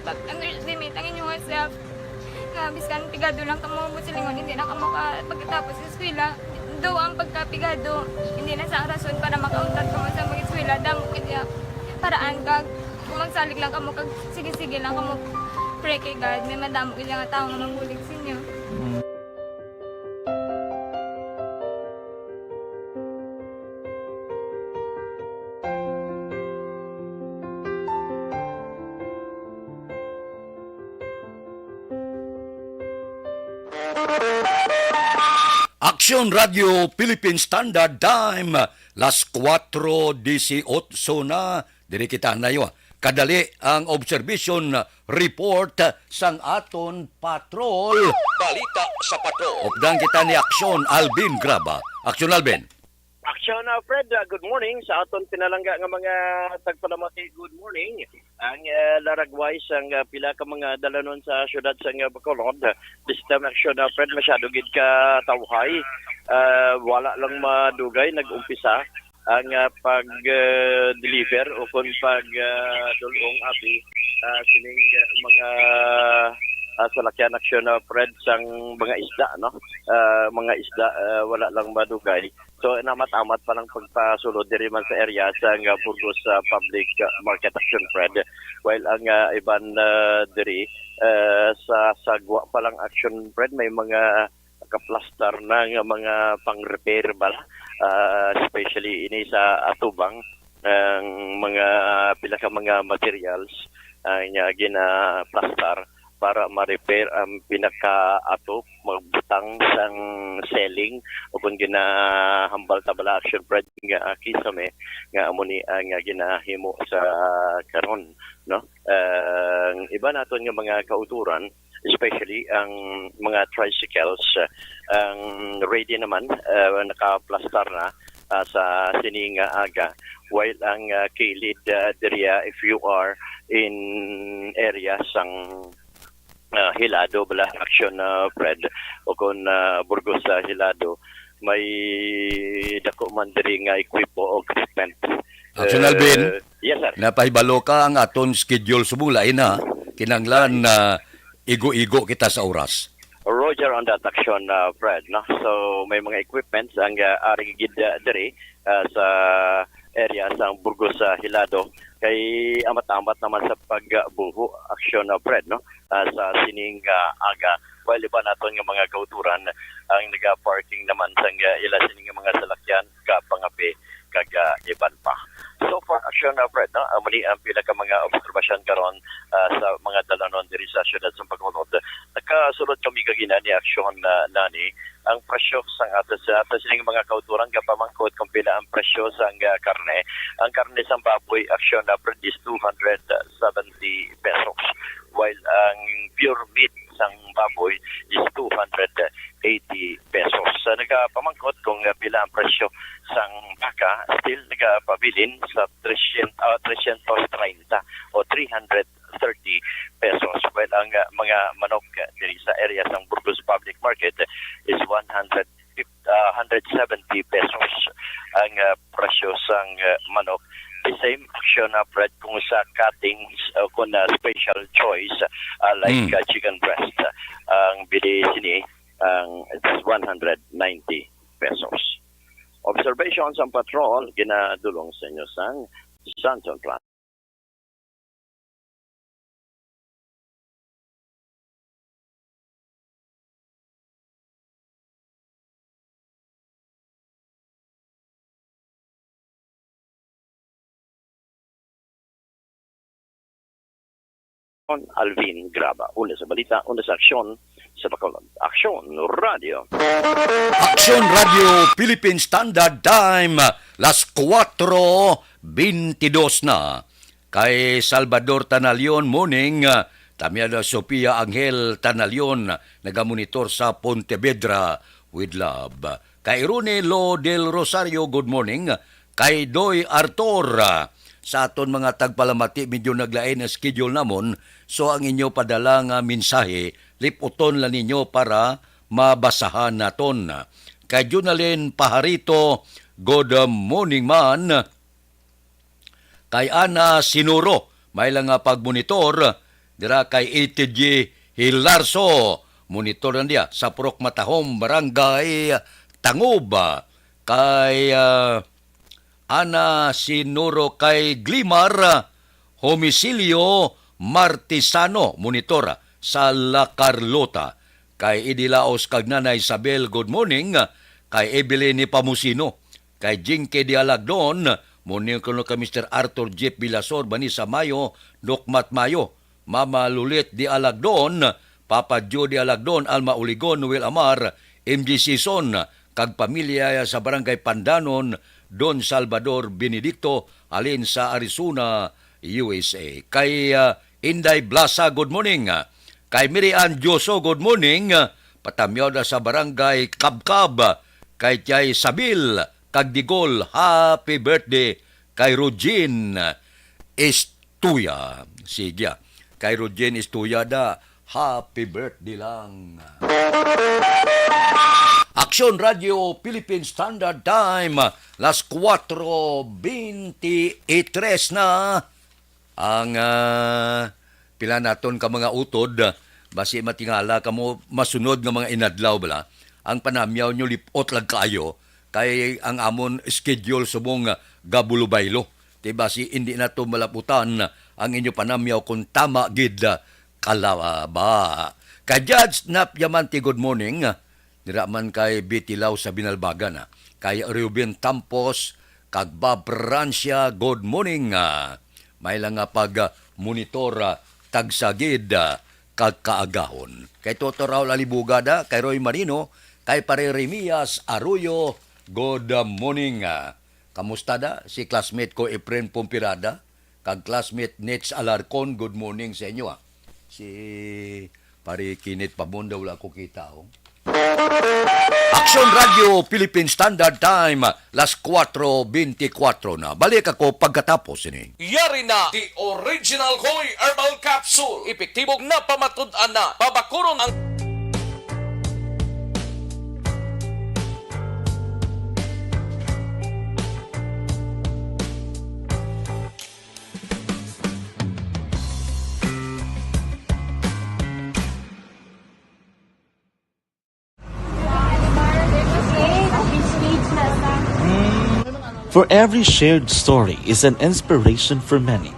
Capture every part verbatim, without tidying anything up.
Underestimate ang inyong self. Nga bisan pigado lang kamo mo silingon, hindi na kamo ka pagkatapos sa eskwela. Do ang pagkapigado, hindi na sa rason para makauntat kamo sa mga eskwela. Damo kaya paraan kag kung magsalig lang kamo kag sige-sige lang kamo pray kay God, may madamo kaya nga tao nga magbulig sa inyo. Aksyon Radio Philippine Standard Time, las kuwatro disiotso na. Diri kita nayo. Kadali ang observation report sang aton patrol. Balita sa patrol. Updan kita ni Aksyon Alvin Graba. Aksyon Alvin. Aksyon, uh, Fred, uh, good morning. Sa aton pinalangga nga mga tagpalamati, good morning. Ang uh, laragway sang uh, pila ka mga dalanon sa siyudad sang uh, Bacolod, uh, this time aksyon, uh, Fred, masyado gid ka tawhay. Uh, wala lang madugay nag-umpisa ang uh, pag-deliver o kung pag uh, dulong abi uh, sining uh, mga uh, salakyan aksyon, uh, Fred, sang mga isda, no? Uh, mga isda, uh, wala lang madugay. So, namat-amat pa lang pagpasulod diri man sa area sa nga Burgos sa Public Market Action Fred. While ang uh, iban uh, diri uh, sa sagwa pa lang action Fred, may mga kaplastar na nga mga pang-repair bala. Uh, especially ini sa atubang ang mga pila ka mga materials uh, nga ginaplastar para ma-repair ang pinakaatok magbutang sang selling o kung ginahambal ta bala action project nga kisame nga amo ni ang nga ginahimo sa karon, no? Ang iba naton nga mga kauturan, especially ang mga tricycles, ang ready naman, uh, nakaplastar na uh, sa sining aga, while ang uh, kilid uh, diriya, if you are in area sang uh, Hilado bala action na uh, Fred o kon uh, Burgos sa uh, Hilado, may dako man diri nga equipo o equipment. Action uh, Alvin. Yes, sir. Napahibalo ka ang aton schedule subong lain na kinanglan na uh, igo-igo kita sa oras. Roger on that action, uh, Fred. No? So may mga equipments ang uh, ari gid uh, diri uh, sa area sa Burgos sa uh, Hilado kay amat-amat naman sa pagbuho aksyon na uh, Fred, no? Uh, sa sining uh, aga. While iba naton nga mga kauturan ang nagaparking naman sa uh, ila sining mga salakyan kapangapi kag uh, iban pa. So far, aksyon na uh, Fred, no? Amo ni ang pila ka mga obserbasyon karon uh, sa mga dalanon diri sa siyudad sa Bacolod. Nakasulod kami kagina ni aksyon na uh, nani ang presyo sang ato sa ato sining mga kauturan gapamangkot kung pila ang presyo sang uh, karne. Ang karne sang baboy aksyon na Fred is two hundred seventy pesos, while ang pure meat sang baboy is two hundred eighty pesos. Sa nagapamangkot kung uh, pila ang presyo sang baka, still nagapabilin sa trescientos, uh, trescientos treinta o three hundred thirty pesos. While ang uh, mga manok uh, diri sa area sang Burgos Public Market is one hundred uh, one hundred seventy pesos ang uh, presyo sang uh, manok. The same action na Fred kung sa cuttings o kung na special choice uh, like Mm. uh, chicken breast. Uh, ang bili sini ang it's one hundred ninety pesos. Observation sang patrol ginadulong sa inyo sang Santon Plan. Alvin Graba. Una sa balita, una sa aksyon sa Bacolod. Aksyon Radio. Aksyon Radio Philippine Standard Time, las kuwatro bintidus na. Kay Salvador Tanalion Muning, uh, Tamiada Sofia Angel Tanalion, nagamonitor sa Pontevedra with love. Kay Ronnie Lo del Rosario, good morning. Kay Doy Artor, uh, sa aton mga tagpalamati, medyo naglain ang schedule namon. So ang inyo padala nga mensahe, liputon lang ninyo para mabasahan naton. Kay Junalyn Pajarito, good morning man. Kay Ana Sinuro, may lang nga pagmonitor. dira kay A T G Hilarso, monitor na niya sa Purok Matahom, Barangay Tangub, kay, ah, Ana Sinuro, kay Glimar Homisilio Martisano, monitor sa La Carlota, kay Idi Laos kag Nanay Isabel, good morning, kay Evelyn Nepomuceno, kay Jinky Dialagdon, morning kuno kay Mister Arthur Jeep Bilasor, Vanessa Mayo, Nukmat Mayo, Mama Lulit Dialagdon, Papa Joe Dialagdon, Alma Uligon, Noel Amar, M J Sison, kag pamilya sa Barangay Pandanon, Don Salvador Benedicto, halin sa Arizona, U S A. Kay, ah, Inday Blasa, good morning. Kay Mary Ann Dioso, good morning. Patamyaw na sa Barangay Kabkab. Kay Tiyay Sabil, kag Digol, happy birthday. Kay Rogin Estuya. Sige, ah. Kay Rogin Estuya da, happy birthday lang. Aksyon Radio Philippine Standard Time, las kuwatro beintitres na. Ang, ah, pila naton ka mga utod, basi matingala kamo masunod nga mga inadlaw bala, ang panamyaw nyo lip-ot lang kaayo, kay ang amon schedule subong gabulubaylo. Ti basi indi nato malaputan ang inyo panamyaw kung tama gid, ah, kalaba. Kay Judge Nap Diamante, good morning. Dira man kay Bitilaw sa Binalbagan, ah. Kay Ruben Tampos kag Bob Rancia, good morning, ah. May lang nga pag, ah, monitor, ah, tagsagid, ah, kag kaagahon. Kay Toto Raul Alibugada, kay Roy Marino, kay Pare Remias Arroyo, good, ah, morning, ah. Kamusta da si classmate ko Efren Pompirada? Kag classmate Nets Alarcon, good morning sa inyo, ah. Si Pare Kenneth Pabon daw wala ko kita, oh. Aksyon Radio Philippine Standard Time, las kuwatro beintikwatro na. Balik ako pagkatapos ini. Yari na the original Koy Herbal Capsule. Epektibo, napamatud-an na. Pabakuron ang For every shared story is an inspiration for many.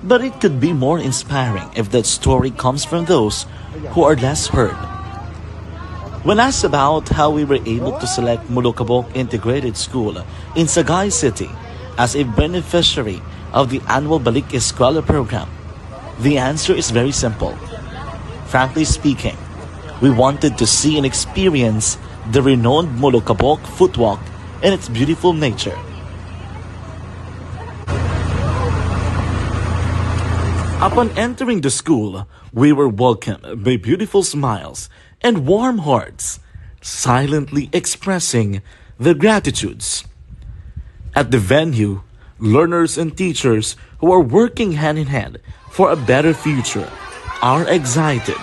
But it could be more inspiring if that story comes from those who are less heard. When asked about how we were able to select Molokabok Integrated School in Sagay City as a beneficiary of the annual Balik Eskwela program, the answer is very simple. Frankly speaking, we wanted to see and experience the renowned Molokabok footwalk and its beautiful nature. Upon entering the school, we were welcomed by beautiful smiles and warm hearts, silently expressing their gratitudes. At the venue, learners and teachers who are working hand in hand for a better future are excited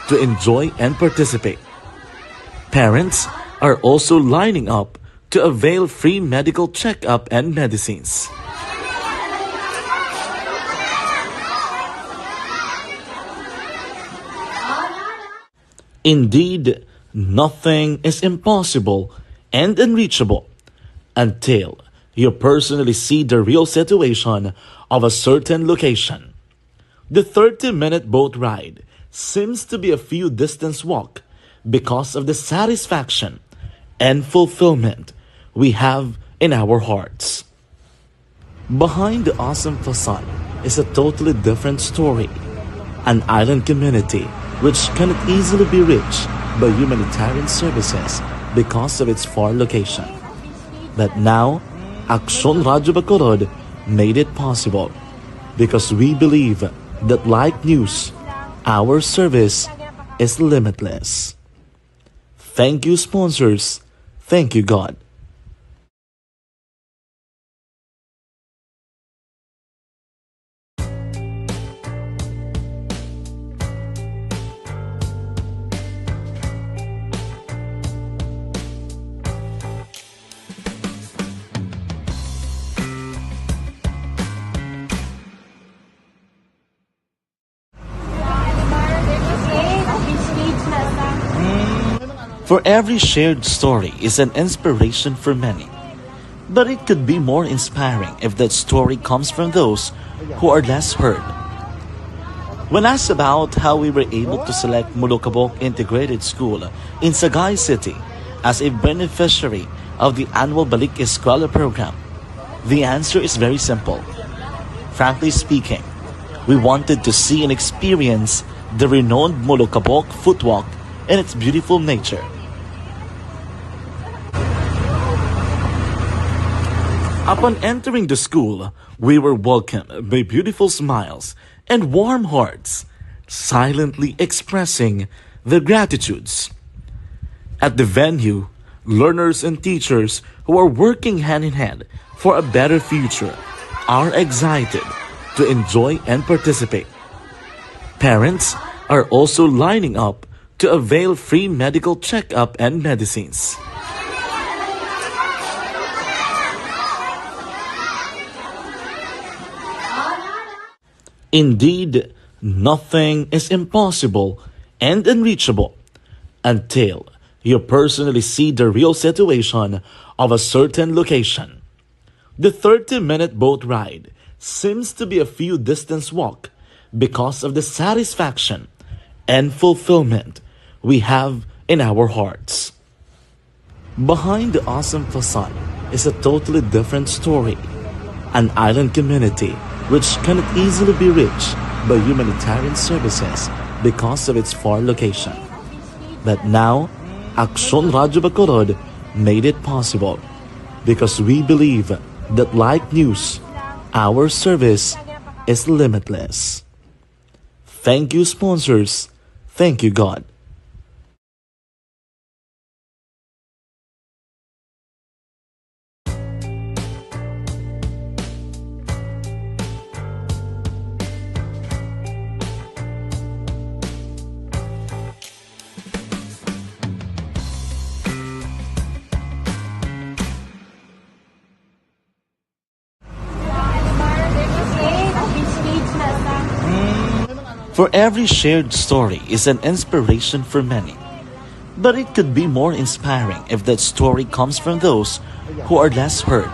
to enjoy and participate. Parents are also lining up to avail free medical checkup and medicines. Indeed, nothing is impossible and unreachable until you personally see the real situation of a certain location. The thirty-minute boat ride seems to be a few distance walk because of the satisfaction and fulfillment we have in our hearts. Behind the awesome facade is a totally different story. An island community which cannot easily be reached by humanitarian services because of its far location. But now, Aksyon Radyo Bacolod made it possible because we believe that like news, our service is limitless. Thank you, sponsors. Thank you, God. For every shared story is an inspiration for many. But it could be more inspiring if that story comes from those who are less heard. When asked about how we were able to select Molokabok Integrated School in Sagay City as a beneficiary of the annual Balik Eskwela program, the answer is very simple. Frankly speaking, we wanted to see and experience the renowned Molokabok Footwalk and its beautiful nature. Upon entering the school, we were welcomed by beautiful smiles and warm hearts, silently expressing their gratitudes. At the venue, learners and teachers who are working hand in hand for a better future are excited to enjoy and participate. Parents are also lining up to avail free medical checkup and medicines. Indeed, nothing is impossible and unreachable until you personally see the real situation of a certain location. The thirty-minute boat ride seems to be a few distance walk because of the satisfaction and fulfillment we have in our hearts. Behind the awesome facade is a totally different story. An island community which cannot easily be reached by humanitarian services because of its far location. But now, Aksyon Radyo Bacolod made it possible because we believe that, like news, our service is limitless. Thank you, sponsors. Thank you, God. For every shared story is an inspiration for many. But it could be more inspiring if that story comes from those who are less heard.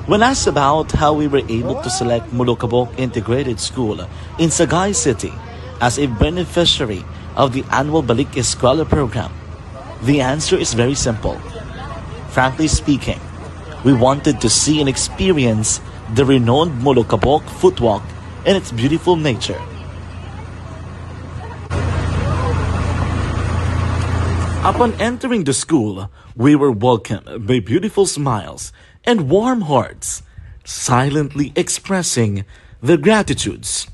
When asked about how we were able to select Molokabok Integrated School in Sagay City as a beneficiary of the annual Balik Eskwela program, the answer is very simple. Frankly speaking, we wanted to see and experience the renowned Molokabok Footwalk and its beautiful nature. Upon entering the school, we were welcomed by beautiful smiles and warm hearts, silently expressing their gratitudes.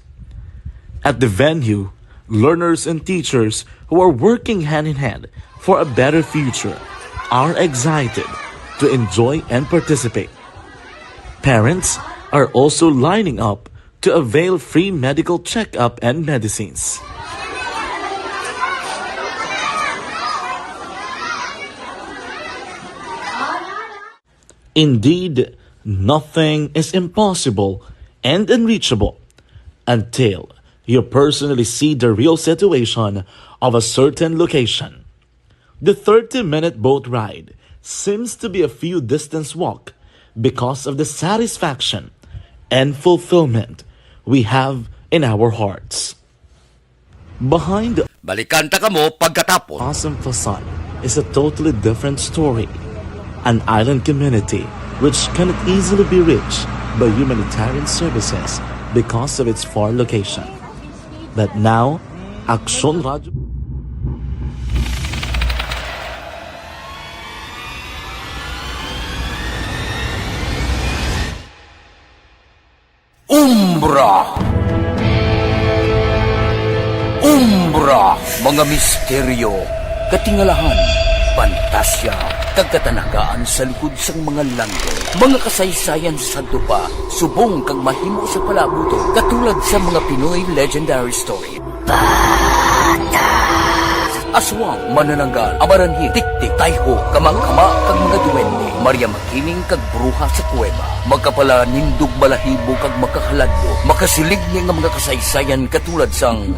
At the venue, learners and teachers who are working hand in hand for a better future are excited to enjoy and participate. Parents are also lining up to avail free medical checkup and medicines. Indeed, nothing is impossible and unreachable until you personally see the real situation of a certain location. The thirty-minute boat ride seems to be a few distance walk because of the satisfaction and fulfillment we have in our hearts. Behind the Balikan ta kamo pagkatapos. Awesome Facade is a totally different story. An island community which cannot easily be reached by humanitarian services because of its far location. But now, Aksyon Radyo. Umbra. Umbra, mga misteryo, katingalahan, pantasya, kag katanagaan sa likod sang mga langit. Mga kasaysayan sa sadto pa, subong kag mahimo sa palaabuton, katulad sa mga Pinoy legendary story. Aswang, manananggal, amaranhit, tiktik, tayho, kamangkama, kag mga duwende. Maria Mag- Ining kag bruha sa kuweba, makapalanindog balahibo kag makahaladlo, makasiling ni nga mga kasaysayan katulad sang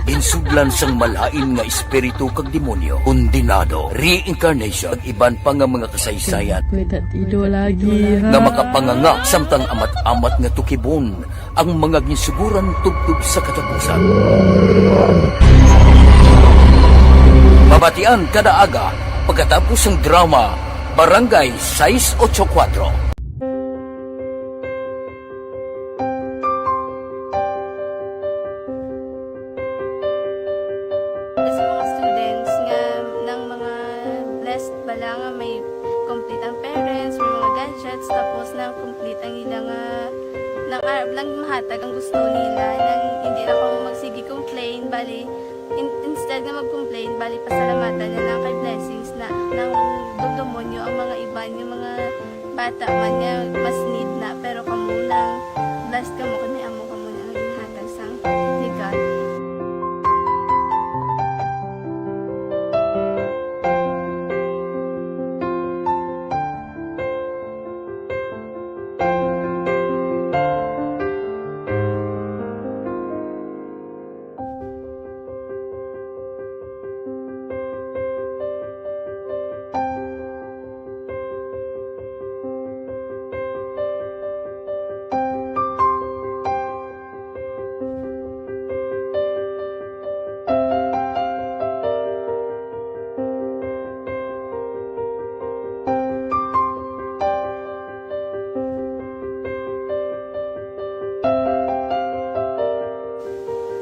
ginsudlan sang malain nga espiritu kag demonyo, kondenado, reincarnation, kag iban pa nga mga kasaysayan May tatido lagi, ha? nga makapanganga samtang amat-amat nga tukibon ang mga ginsuguran tubtob sa katapusan. Mabatian kada aga pagkatapos sang drama Barangay sais ocho kuwatro. Sa mga students nga nang mga blessed bala nga may complete ang parents, may mga gadgets, tapos na complete ang ila nga nang arab lang mahatag ang gusto nila, nang hindi na ko magsige complain, bali, in- instead nga mag-complain, bali, pasalamatan na lang kay blessings na nang dugdumon nyo ang mga iban, yung mga bata man nga mas need na, pero kamo nang blessed kamo kay may amo kamo na nga ginhatag sang ni God.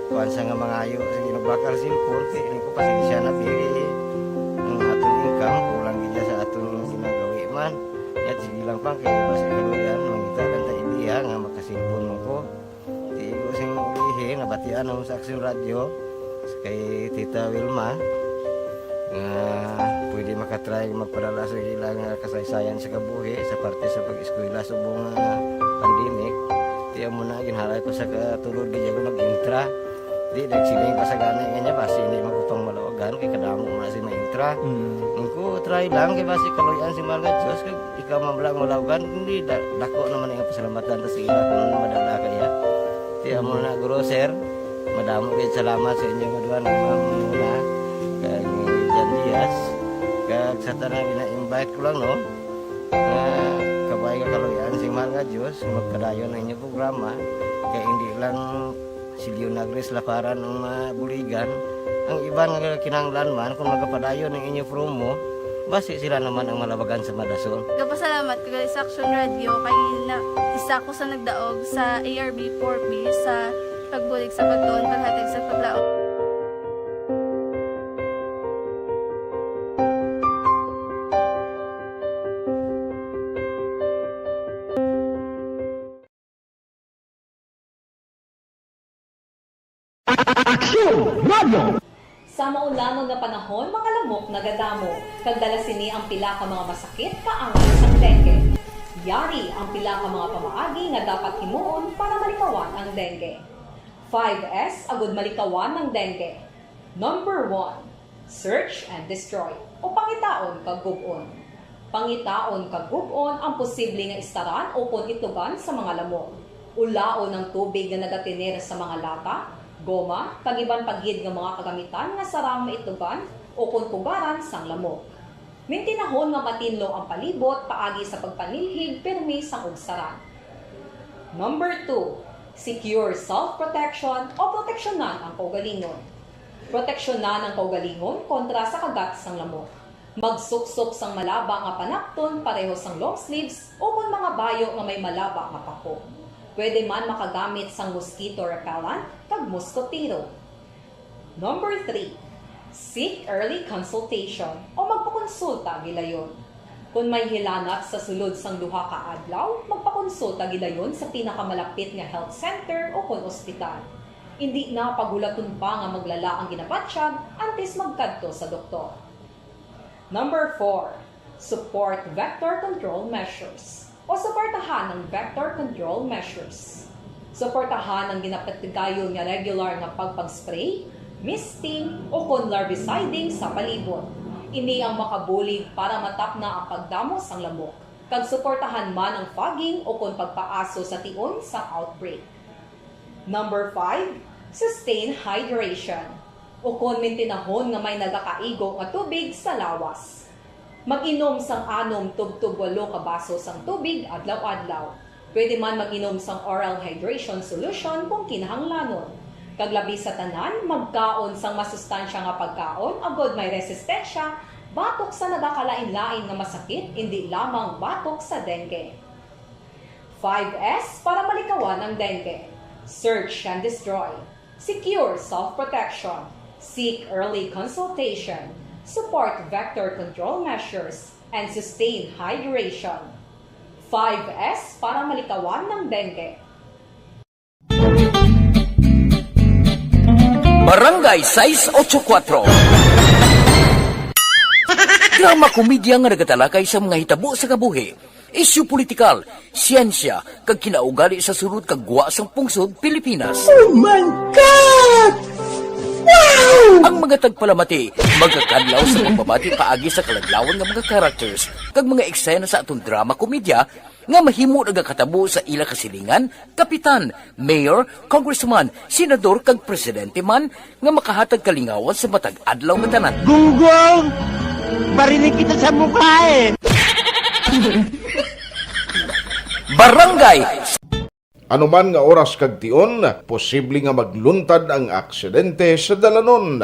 Kuwan sa nga mangayo, sige, nagbakal cellphone, kay ini ko pasensya na, pili ang aton income, kulang gid sa aton ginagawi man. Yat, sige lang pa, kay basi kaluyan, mangita lang ta ideya nga makasilpon mo ko. Di ko sing ilihi, nabatian ako sa Aksyon Radyo, kay Tita Wilma, nga pwede makatry magpadala sa ila nga kasaysayan sa kabuhi sa parte sa pag-eskwela subong nga pandemic. Di amo na, ginhalay ko sa katulod, di ako nag-intra. Di, nagsiling pa sa gani nga niya, basi hindi man ko pang malawagan, kay kadamo mo na si maintra. Mm. Ang ko, try lang, kay basi kaluyan si Mahal nga Diyos, kag ikaw man lang malawagan, hindi, da-, dako naman ang pasalamatan ta sa ila kung ano madala kaya. Di, amo na, guro, sir, madamo kayo salamat sa inyo nga duha, ni Ma'am Muna, kag ni Jan Diaz, kag sa tanan, gina-invite ko lang, no, nga kabay nga kaluyan si Mahal nga Diyos, magpadayon ang inyong programa, kay hindi lang si Leonagris Laparan ang mabuligan. Ang iban nga kinahanglan man, kung magapadayon ang inyo promo, basi sila naman ang malabagan sa madasol. Nagapasalamat ko gali sa Aksyon Radyo kay na, isa ko sa nagdaog sa A R B four B sa pagbulig sa pagtuon, paghatag sa paglaom. Aksyon Radio! Sa maulanon nga panahon, mga lamok nagadamo, kag dala sini ang pila ka mga masakit kaangay sang dengue. Yari ang pila ka mga pamaagi nga dapat himuon para malikawan ang dengue. Five S agud malikawan ang dengue. Number one, search and destroy, o pangitaon kag gub-on. Pangitaon kag gub-on ang posible nga istaran ukon itlogan sa mga lamok. Ulaon ang tubig nga nagatener sa mga lata, goma, kag iban pa gid nga mga kagamitan nga sarang maitlogan ukon pugaran sang lamok. Mintinahon nga matinlo ang palibot paagi sa pagpanilhig pirmi sang ugsaran. Number two, secure self-protection o proteksyonan ang kaugalingon. Proteksyonan ang kaugalingon kontra sa kagat sang lamok. Magsuksok sang malaba nga panapton pareho sang long sleeves ukon mga bayo nga may malaba nga pako. Pwede man makagamit sang mosquito repellent kag moskotero. Number three, seek early consultation o magpakonsulta gilayon. Kon may hilanat sa sulod sang duha ka adlaw, magpakonsulta gilayon sa pinakamalapit nga health center ukon ospital. Indi na paghulaton pa nga maglala ang ginabatyag antes magkadto sa doktor. Number four, support vector control measures o suportahan ang vector control measures. Suportahan ang ginapatigayon nga regular nga pagpag-spray, misting, ukon larviciding sa palibot. Ini ang makabulig para matapna ang pagdamo sang lamok. kag suportahan man ang fogging ukon pagpaaso sa tion sang outbreak. Number five, sustain hydration, ukon mintinahon nga may nagakaigo nga tubig sa lawas. Mag-inom sang anom tubtob walo ka baso sang tubig adlaw-adlaw. Pwede man mag-inom sang oral hydration solution kung kinahanglanon. Kag labi sa tanan, magkaon sang masustansya nga pagkaon agod may resistensya batok sa nagakalain-lain nga masakit, indi lamang batok sa dengue. Five S para malikawan ang dengue. Search and destroy. Secure self-protection. Seek early consultation. Support vector control measures and sustain hydration. Five S para malikawan ng dengue. Barangay sais ocho kuwatro. Drama komedya nga nagatalakay sa mga hitabo sa kabuhi, isyu politikal, siyensya, kag kinaugali sa sulod kag gwa sang pungsod Pilipinas. Oh my God! Wow! Ang mga tagpalamati magakadlaw sa pagbabati paagi sa kaladlawan nga mga characters kag mga eksena sa aton drama komedya nga mahimo nagakatabo sa ila kasilingan, kapitan, mayor, congressman, senador, kag presidente man nga makahatag kalingawan sa matag adlaw nga tanan. Gunggong! Barinig kita sa mukha eh! Barangay. Anuman nga oras kag tion, posible nga magluntad ang aksidente sa dalanon.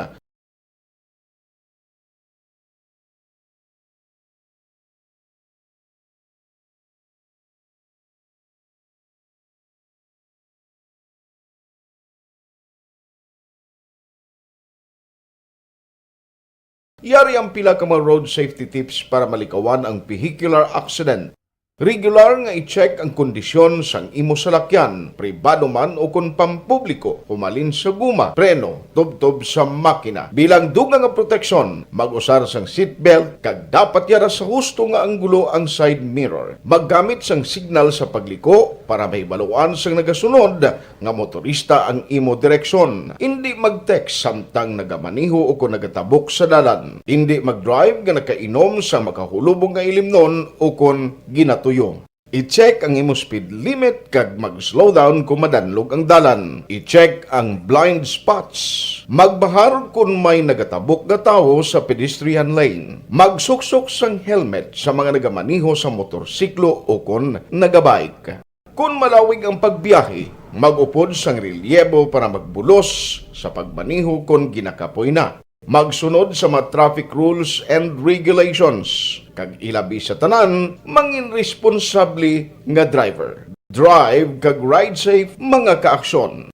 Yari ang pila ka mga road safety tips para malikawan ang vehicular accident. Regular nga i-check ang kondisyon sang imo salakyan, pribado man o kon pampubliko, humalin sa guma, preno, tubtob sa makina. Bilang dugang nga proteksyon, mag-usar sang seatbelt kag dapat yara sa husto nga anggulo ang side mirror. Maggamit sang signal sa pagliko para mahibaluan sang nagasunod nga motorista ang imo direksyon. Indi mag-text samtang nagamaneho o kon nagatabok sa dalan. Indi mag-drive nga nakainom sa makahulubong nga ilimnon o kon ginatuyo. I-check ang imo speed limit kag mag-slow down kon madanlog ang dalan. I-check ang blind spots. Magbahar kon may nagatabok nga tawo sa pedestrian lane. Magsuksok sang helmet sa mga nagamaneho sa motorsiklo o kon nagabike. Kon malawig ang pagbiyahe, mag-upod sang relyebo para magbulos sa pagmaneho kon ginakapoy na. Magsunod sa mga traffic rules and regulations, kag ilabi sa tanan, mangin responsable nga driver. Drive kag ride safe, mga kaaksyon.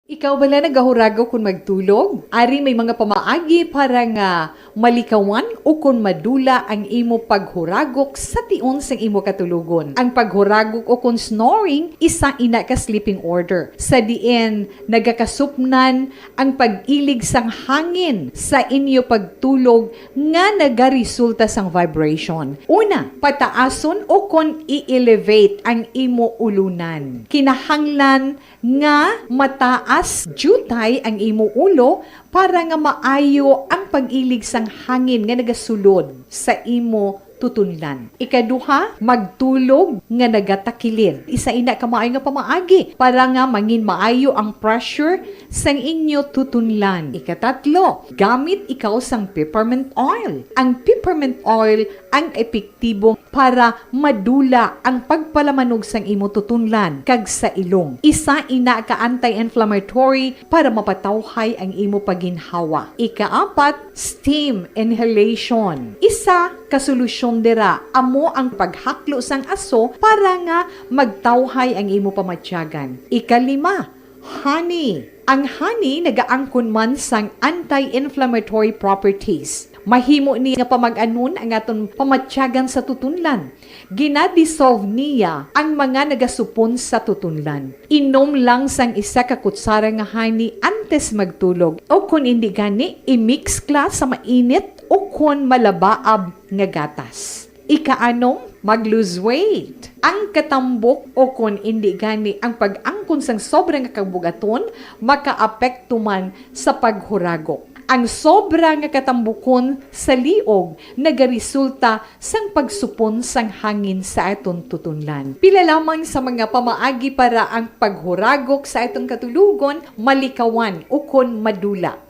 Ikaw bala nagahuragok kon magtulog? Ari may mga pamaagi para nga malikawan o kon madula ang imo paghuragok sa tion sang imo katulogon. Ang paghuragok o kon snoring, isa ina ka sleeping order, sa diin nagakasupnan ang pag-ilig sang hangin sa inyo pagtulog nga nagaresulta sang vibration. Una, pataason o kon i-elevate ang imo ulunan. Kinahanglan nga mataas diutay ang imo ulo para nga maayo ang pag-ilig sang hangin nga nagasulod sa imo tutunlan. Ikaduha, magtulog nga nagatakilid. Isa ina ka maayo nga pamaagi para nga mangin maayo ang pressure sang inyo tutunlan. Ikatatlo, gamit ikaw sang peppermint oil. Ang peppermint oil ang epektibo para madula ang pagpalamanog sang imo tutunlan kag sa ilong. Isa ina ka anti-inflammatory para mapatawhay ang imo pagginhawa. Ikaapat, steam inhalation. Isa ka solusyon dira amo ang paghaklo sang aso para nga magtawhay ang imo pamatyagan. Ikalima, honey. Ang honey nagaangkon man sang anti-inflammatory properties. Mahimo ni nga pamag-anon ang aton pamatyagan sa tutunlan. Gina-dissolve niya ang mga nagasupon sa tutunlan. Inom lang sang isa ka kutsara nga honey antes magtulog, o kon indi gani, i-mix kla sa mainit o kon malabaab nga gatas. Ikaanom, mag-lose weight. Ang katambok o kon indi gani ang pag-angkon sang sobra nga kabugaton makaapekto man sa paghuragok. Ang sobra nga katambukon sa liog nagaresulta sang pagsupon sang hangin sa aton tutunlan. Pila lamang sa mga pamaagi para ang paghuragok sa aton katulogon malikawan ukon madula.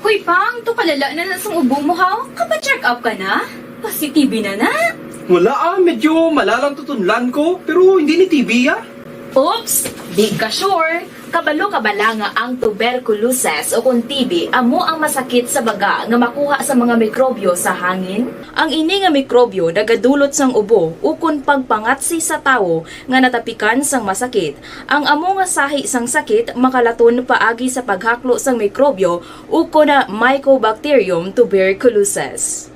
Hoy, Pang, to kalala na na sang ubo mo, ha? Kapa-check up ka na? Pasi-T B na na? Wala, ah, medyo malalang tutunlan ko, pero hindi ni T B, ah. Oops! Di ka sure? Kabalo ka bala nga ang tuberculosis o kon T B amo ang masakit sa baga nga makuha sa mga mikrobyo sa hangin? Ang ini nga mikrobyo nagadulot sang ubo ukon pagpangatsi sa tawo nga natapikan sang masakit. Ang amo nga sahi sang sakit makalaton paagi sa paghaklo sang mikrobyo ukon na Mycobacterium tuberculosis.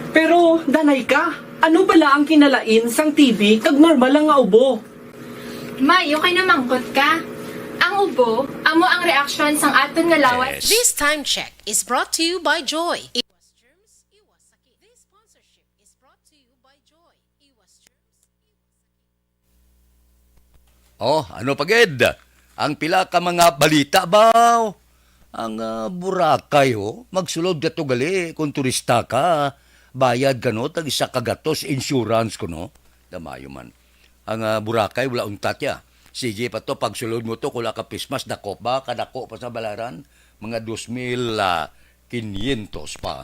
Pero, danay ka, ano bala ang kinalain sang T B kag normal lang nga ubo? May, okay na mangkot ka. Ang ubo, amo ang reaksyon sang aton nga lawas. This time check is brought to you by Joy. Iwas germs, iwas sakit. This sponsorship is brought to you by Joy. Iwas germs, iwas sakit. Oh, ano pa gid? Ang pila ka mga balita ba? Ang, ah, Boracay, oh, magsulod ka to gali kung turista ka. Bayad ka, no, tag isa ka gatos insurance ko, no? Damayo man. Ang, ah, Boracay, wala untat ya. Sige pa to, pagsulod mo to, kula ka pismas, dako ba? Kadako pa sa balaran? Mga dos mil, ah, quinientos pa.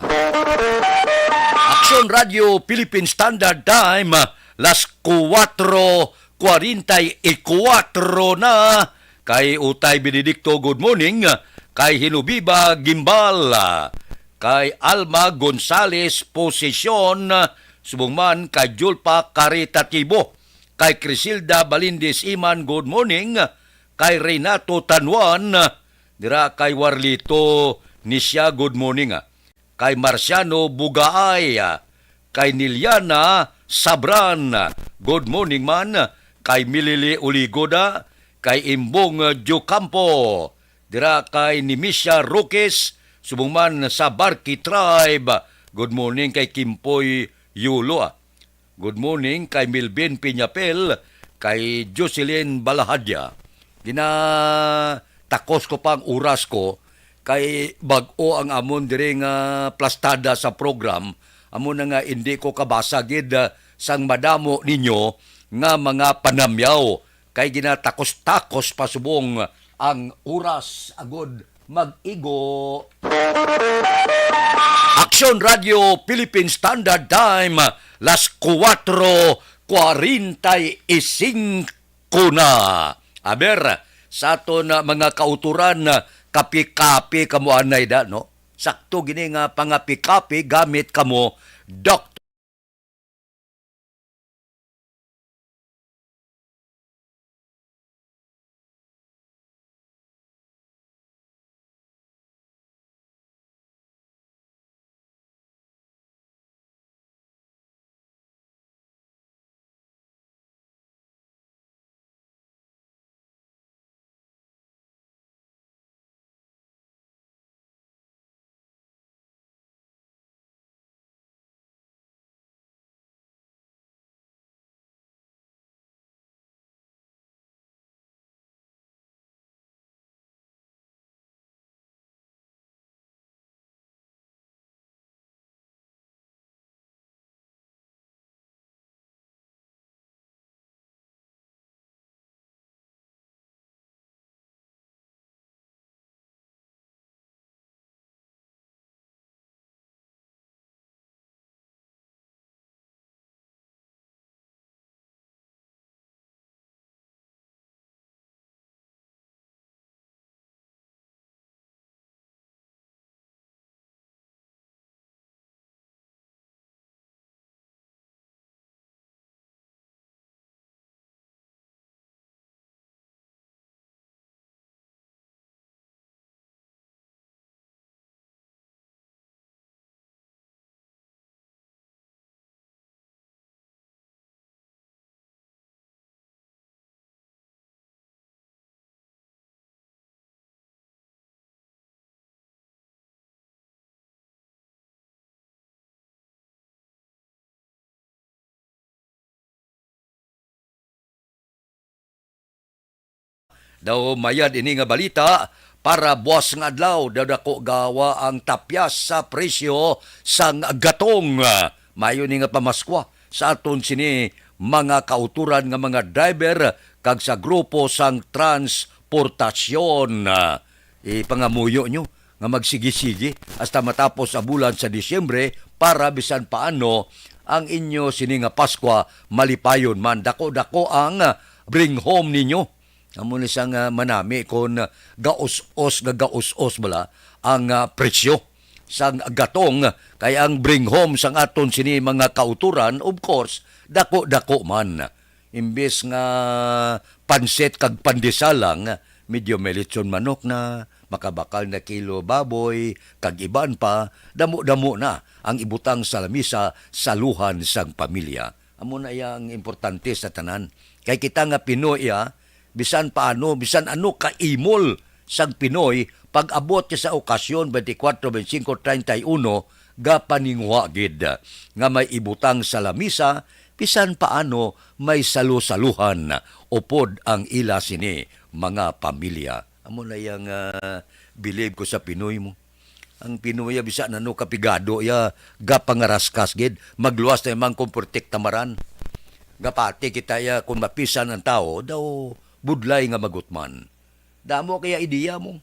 Aksyon Radio Philippine Standard Time, las kuwatro kwarenta y kuwatro na. Kay Utay Benedicto, good morning. Kay Hinubiba Gimbal, kay Alma Gonzales, posisyon, subong man kay Julpa Caritativo, kay Crisilda Balindis Iman, good morning. Kay Renato Tanwan, dira kay Warlito Nisya, good morning, ah. Kay Marciano Bugaay, ah, kay Niliana Sabran, ah, good morning man, kay Milili Uligoda, kay Imbong, ah, Diocampo, dira kay Nimisia Roques, subong man sa Barki Tribe, ah, good morning kay Kimpoy Yulo, ah. Good morning kay Milvin Piñapel, kay Jocelyn Balahadia. Ginatakos ko pa ang oras ko, kay bag-o ang amon diri nga plastada sa program. Amo na nga indi ko kabasa gid, ah, sang madamo ninyo nga mga panamyaw, kay ginatakos-takos pa subong ang oras agud mag-igo. Aksyon Radio Philippine Standard Time, las kuwatro kwarenta y singko na. Aber, sa aton, ah, mga kauturan, ah, kapi-kapi kamo anay da, no? Sakto gini nga pangapi-kapi gamit kamo, Doktor Daw mayad ini nga balita, para buwas nga adlaw, daw dako gawa ang tapyas sa presyo sang gatong. Mayo ni nga pamaskwa sa aton sini mga kauturan nga mga driver kag sa grupo sang transportasyon. Ipangamuyo nyo nga magsigi-sigi hasta matapos ang bulan sa Disyembre para bisan paano ang inyo sini nga Paskwa malipayon man. Dako-dako ang bring home ninyo. Amo ni sang, ah, manami kon gaus-os nga gaus-os bala ang, ah, presyo sang gatong, kay ang bring home sang aton sini mga kauturan, of course, dako-dako man. Imbes nga pansit kag pandesal lang, medyo may lechon manok na, makabakal na kilo baboy, kag iban pa, damo-damo na ang ibutang sa lamisa sa luhan sang pamilya. Amo na iya ang importante sa tanan. Kay kita nga Pinoy, ah, bisan paano, bisan ano ka imol sang Pinoy, pag-abot niya sa okasyon, twenty-four, twenty-five, treinta y uno, gapaninguha gid nga may ibutang sa lamisa, bisan paano may salusaluhan upod ang ila sini mga pamilya. Amo na yang, ah, bilib ko sa Pinoy mo. Ang Pinoy ya, bisan ano kapigado ya, gapangaraskas gid, magluwas na man kung protektamaran. Gapati kita ya, kung mapisan ang tawo, daw budlay nga magutman. Damo kaya ideya mo.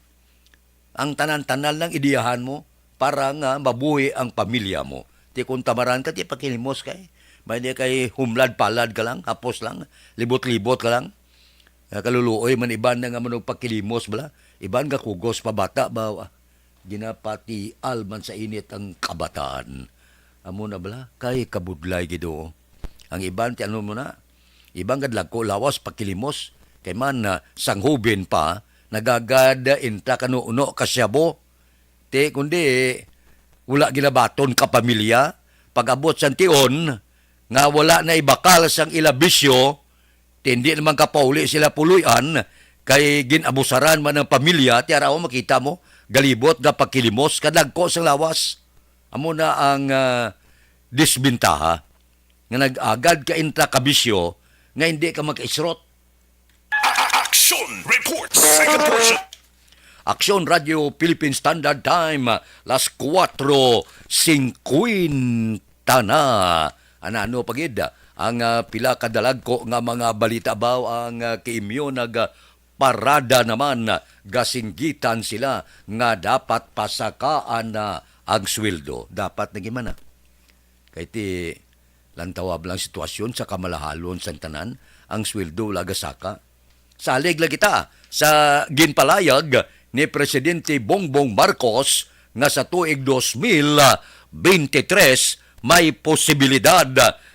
Ang tanan-tanan lang ideyahan mo para nga mabuhi ang pamilya mo. Ti kung tamaran ka, ti pakilimos kay. May di kay humlad-palad ka lang, hapos lang, libot-libot ka lang. Ah, kaluluoy man iban na nga manugpakilimos bala. Iban nga kugos pa bata ba? Ah, ginapatial man sa init ang kabataan. Amo na bala, kay kabudlay gid, oh. Ang iban, ti ano mo na? Iban nga dagko lawas pakilimos. Kay man, ah, sang hubin pa, nagagad inta kanuno ka siyabo. Ti, kundi, wala ginabaton ka pamilya. Pag-abot sang tion, nga wala na ibakal sang ila bisyo, ti hindi naman kapauli sila puloy-an, kay gin-abusaran man ang pamilya, ti araw makita mo, galibot nga pakilimos, kadagko sang lawas. Amo na ang, ah, disbentaha, nga nag-agad ka inta ka bisyo, nga hindi ka makaisrot. A-, a-, Action Report, second portion. Action Radio Philippine Standard Time, las kuwatro singkwenta na. Anano pa gid ang, ah, pila ka dalagko nga mga balita ba ang, ah, kiimyo nag, ah, parada naman, ah, gasinggitan sila nga dapat pasakaan na ang sweldo. Dapat na gid man na. Kay ti, lantawab lang sitwasyon sa kamalahalon sang tanan, ang sweldo wala gasaka. Salig lang kita sa ginpalayag ni Presidente Bongbong Marcos nga sa tuig dos mil beintitrés may posibilidad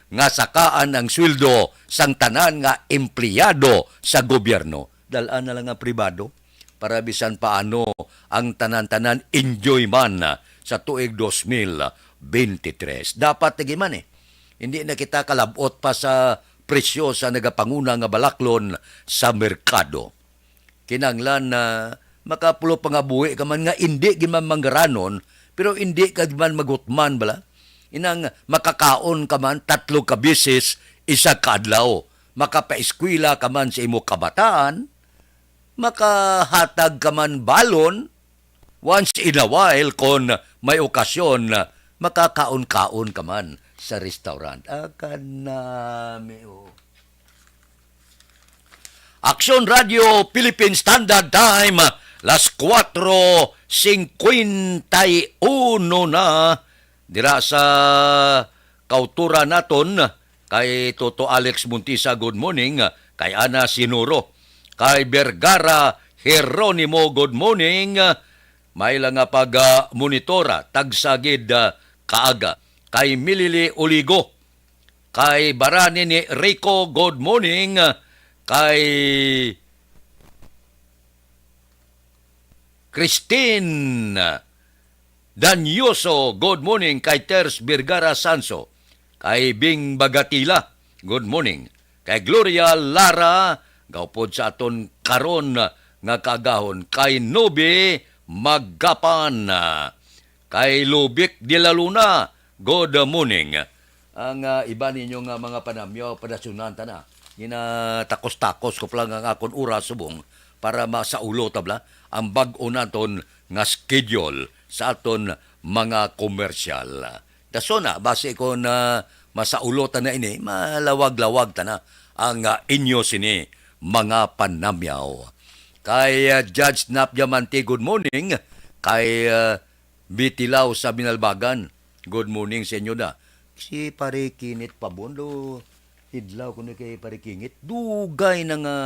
nga sakaan ang sweldo sang tanan nga empleyado sa gobyerno. Dal-an na lang ang pribado para bisan paano ang tanan-tanan enjoy man sa tuig dos mil beintitrés. Dapat lagi man eh. Hindi na kita kalabot pa sa presyo sa nagapanguna nga balaklon sa merkado. Kinahanglan na makapulo pa nga buhi ka man nga hindi gid man manggaranon, pero hindi ka gid man magutman bala. Inang makakaon ka man tatlo ka beses isa ka adlaw, makapaeskwela ka man sa imo kabataan, makahatag ka man balon once in a while kon may okasyon, makakaon-kaon ka man sa restaurant. Ah, kanami, oh. Action Radio Philippine Standard Time, las kuwatro singkwenta y uno na dira sa kauturan naton. Kay Toto Alex Montisa, good morning. Kay Ana Sinuro, kay Vergara Jeronimo, good morning. May lang nga pag-monitora, tagsa gid, ah, kaaga. Kay Milili Uligo, kay Barani ni Rico, good morning. Kay Christine Danyoso, good morning. Kay Ters Vergara Sanso, kay Bing Bagatila, good morning. Kay Gloria Lara, gaupod sa aton karon nga kaagahon. Kay Nobi Magapan, kay Lubic de la Luna, good morning. Ang, ah, iba ninyo nga mga panamyaw, padasunan ta na. Ginatakos-takos ko pa lang ang akon oras subong para masaulo ta bala ang bag-o naton nga schedule sa aton mga komersyal. Dason na, basi kon, ah, masaulo ta na ini, malawag-lawag ta na ang, ah, inyo sini, mga panamyaw. Kay, ah, Judge Nap Diamante, good morning. Kay, ah, Bitilaw sa Binalbagan, good morning sa inyo da. Si Pare Kinit Pabon, do, idlaw ko ni kay Pare Kingit. Dugay na nga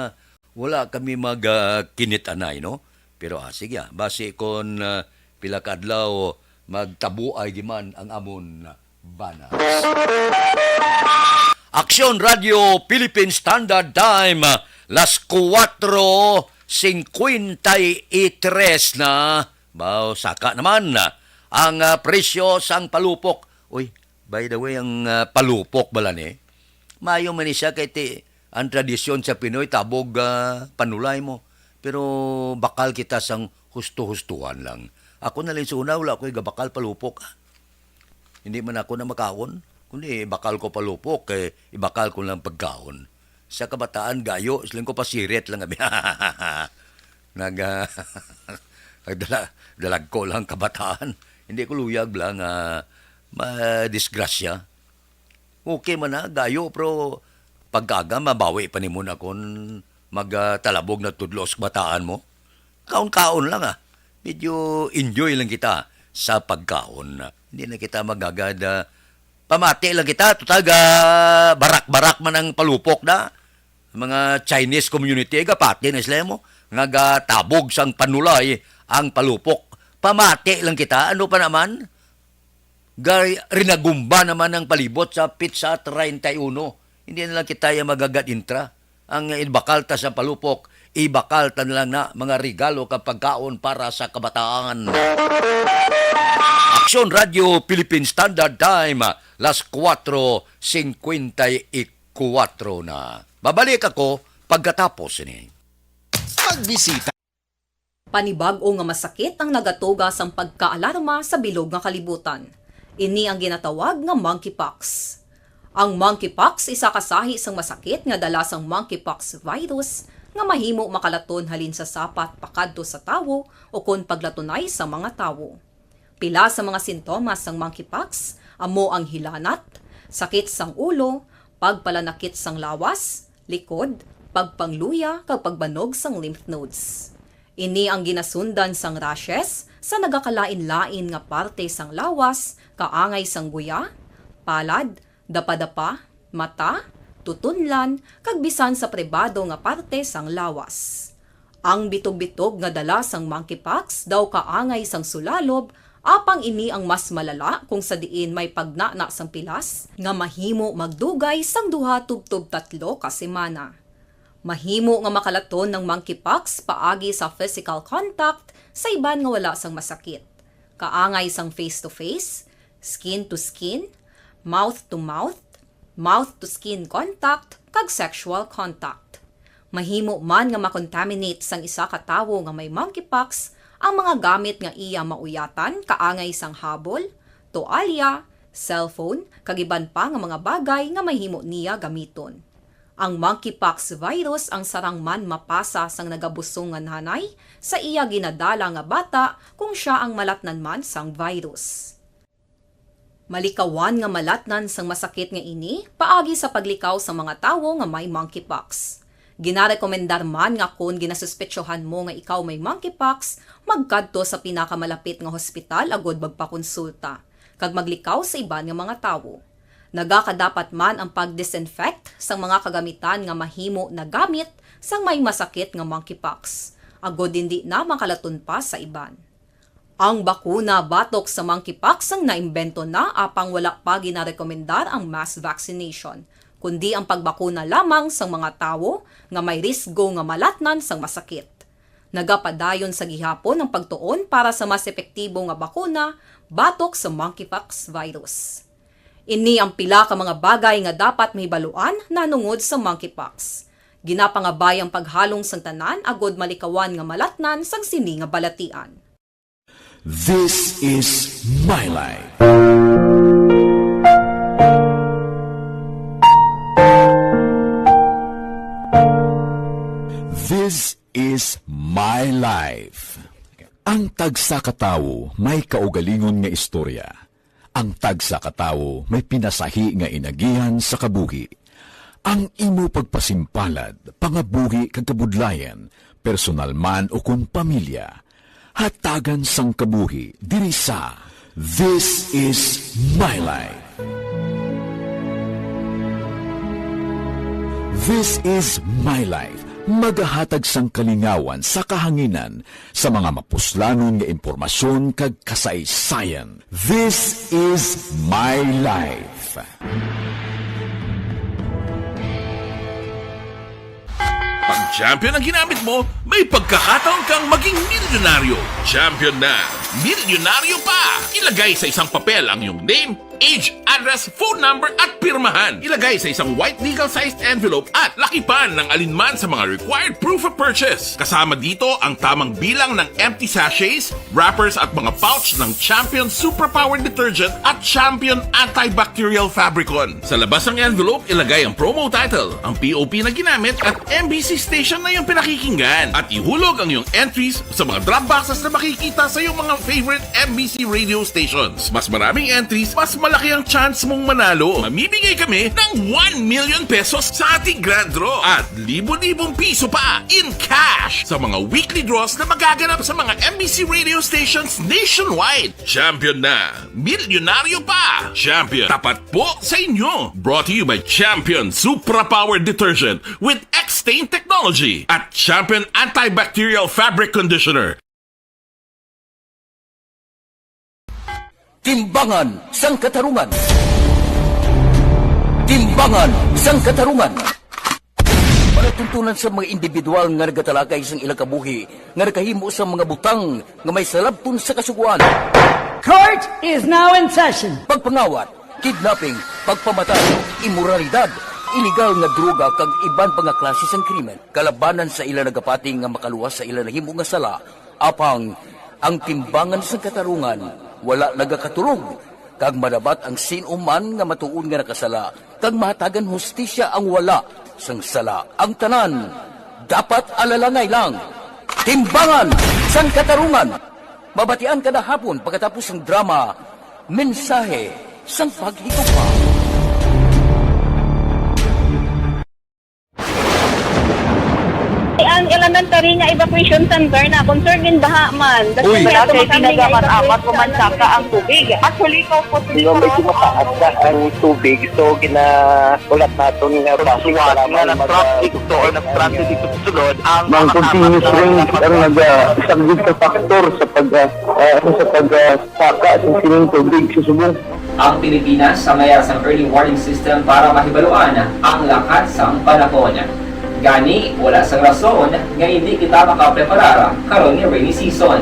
wala kami mag, ah, kinit-anay, no? Pero, ah, sige, ah, basi kon, ah, pila ka adlaw, magtabuay di man ang amon bana. Aksyon Radio Philippine Standard Time, las kuwatro singkwenta y tres na. Baw, saka naman, ang, ah, presyo sang palupok. Uy, by the way, ang, ah, palupok bala ni, maayo man ni siya kay ti, ang tradisyon sa Pinoy, tabog, ah, panulay mo. Pero bakal kita sang husto-hustuhan lang. Ako na lang sa una, wala ko'y gabakal palupok. Hindi man ako na makaon, kundi bakal ko palupok, eh, ibakal ko lang pagkaon. Sa kabataan, gayo, siling ko pasirit lang, abi. Nag, ah, nagdala-, dalag ko lang kabataan. Hindi ko luyag lang, ah, madisgrasya. Okay man na, gayo, pero pagkaga, mabawi pa nimo na kon mag, ah, talabog na tudlo sa kabataan mo. Kaon-kaon lang, ah. Medyo enjoy lang kita sa pagkaon. Hindi na kita magagad, ah, pamati lang kita, tutag, ah, barak-barak man ang palupok na. Mga Chinese community, ay gapati na sila mo. Nga gatabog sang panulay ang palupok. Pamati lang kita, ano pa naman? Gay, rinagumba naman ang palibot sa pitsa treinta y uno. Hindi na lang kita yung magagad intra. Ang ibakal ta sa palupok, ibakal ta na lang na mga regalo kag pagkaon para sa kabataan. Aksyon Radio Philippine Standard Time, las kuwatro singkwenta y kuwatro na. Babalik ako pagkatapos ini. Pagbisita. Panibag-o nga masakit ang nagatuga sang pagkaalarma sa bilog nga kalibutan. Ini ang ginatawag nga monkeypox. Ang monkeypox isa ka sahi sang masakit nga dala sang monkeypox virus nga mahimo makalaton halin sa sapat pakadto sa tawo o kon paglatunay sa mga tawo. Pila sa mga sintomas sang monkeypox amo ang hilanat, sakit sang ulo, pagpalanakit sang lawas, likod, pagpangluya, kag pagbanog sang lymph nodes. Ini ang ginasundan sang rashes sa nagakalain-lain nga parte sang lawas, kaangay sang guya, palad, dapadapa, mata, tutunlan, kag bisan sa pribado nga parte sang lawas. Ang bitog-bitog nga dala sang monkeypox daw kaangay sang sulalob, apang ini ang mas malala kung sa diin may pagnana sang pilas nga mahimo magdugay sang duha tubtob tatlo ka semana. Mahimo nga makalaton ang monkeypox paagi sa physical contact sa iban nga wala sang masakit, kaangay sang face-to-face, skin-to-skin, mouth-to-mouth, mouth-to-skin contact, kag sexual contact. Mahimo man nga makontaminate sang isa ka tawo nga may monkeypox ang mga gamit nga iya mauyatan, kaangay sang habol, toalya, cellphone, kag iban pa nga mga bagay nga mahimo niya gamiton. Ang monkeypox virus ang sarang man mapasa sang nagabusong nga nanay sa iya ginadala nga bata kung sia ang malatnan man sang virus. Malikawan nga malatnan sang masakit nga ini paagi sa paglikaw sa mga tawo nga may monkeypox. Ginarekomendar man nga kon ginasuspetsohan mo nga ikaw may monkeypox, magkadto sa pinakamalapit nga hospital agud magpakonsulta kag maglikaw sa iban nga mga tawo. Nagakadapat man ang pag-disinfect sang mga kagamitan nga mahimo nagamit sang may masakit nga monkeypox, agud indi na makalaton pa sa iban. Ang bakuna batok sa monkeypox ang naimbento na, apang wala pa ginarekomendar ang mass vaccination, kundi ang pagbakuna lamang sang mga tawo nga may risgo nga malatnan sang masakit. Nagapadayon sa gihapon ang pagtuon para sa mas epektibo nga bakuna batok sa monkeypox virus. Ini ang pila ka mga bagay nga dapat mahibaluan nahanungod sa monkeypox. Ginapangabay ang paghalong sang tanan agud malikawan nga malatnan sang sini nga balatian. This is my life. This is my life. Ang tagsa ka tawo may kaugalingon nga istorya. Ang tagsa ka tawo may pinasahi nga inagihan sa kabuhi. Ang imo pagpasimpalad, pangabuhi kag kabudlayan, personal man o kon pamilya, hatagan sang kabuhi diri sa This is My Life. This is My Life. Magahatag sang kalingawan sa kahanginan sa mga mapuslanon nga impormasyon kag kasaysayan. This is My Life. Pag champion ang ginamit mo, may pagkakataon kang maging milyonaryo. Champion na, milyonaryo pa! Ilagay sa isang papel ang iyong name, age, address, phone number, at pirmahan. Ilagay sa isang white legal-sized envelope at lakipan ng alinman sa mga required proof of purchase. Kasama dito ang tamang bilang ng empty sachets, wrappers, at mga pouch ng Champion Suprapower Detergent at Champion Antibacterial Fabricon. Sa labas ng envelope, ilagay ang promo title, ang P O P na ginamit, at M B C station na iyong pinakikinggan. At ihulog ang iyong entries sa mga drop boxes na makikita sa iyong mga favorite M B C radio stations. Mas maraming entries, mas malaki ang chance mong manalo. Mamimigay kami ng one million pesos sa ating grand draw at libo-libong piso pa in cash sa mga weekly draws na magaganap sa mga M B C radio stations nationwide. Champion na! Milyonaryo pa! Champion, tapat po sa inyo! Brought to you by Champion Supra Power Detergent with X-Stain Technology at Champion Antibacterial Fabric Conditioner. Timbangan sang Katarungan. Timbangan sang Katarungan. Palatuntunan sa mga individual nga nagatalakay sang ilang kabuhi nga nakahimo sang mga butang nga may salabton sa Kasugoan. Court is now in session. Pagpangawat, kidnapping, pagpamatay, imoralidad, iligal nga droga kag iban pa nga klase sang krimen kalabanan sa ila nagapati nga makaluwas sa ila nahimo nga sala. Apang ang timbangan sang katarungan wala nagakatulog, kag madabat ang sin-o man nga matuod nga nakasala, kag mahatagan hustisya ang wala sang sala. Ang tanan dapat alalangay lang. Timbangan sang Katarungan. Mabatian kada hapon pagkatapos sang drama, Mensahe sang Paghigugma. Ang elementary nga evacuation center na concerned in baha man. Uy. Wala kay tinaga man amat umansaka ang tubig. Actually, ikaw po, medyo mataas na ang tubig, so ginaulat naton nga basi nga nag-traffic to or nag-transit dito sa sulod ang mga continuous rain ang nag-, ah, isang good factor sa pag, ah, ah, sa pag, ah, saka sa sining tubig sa subong. Ang Pilipinas sa mayar sang early warning system para mahibaluan ang lakat sang panahon. Gani, wala sang rason nga hindi kita makapreparar karon nga rainy season.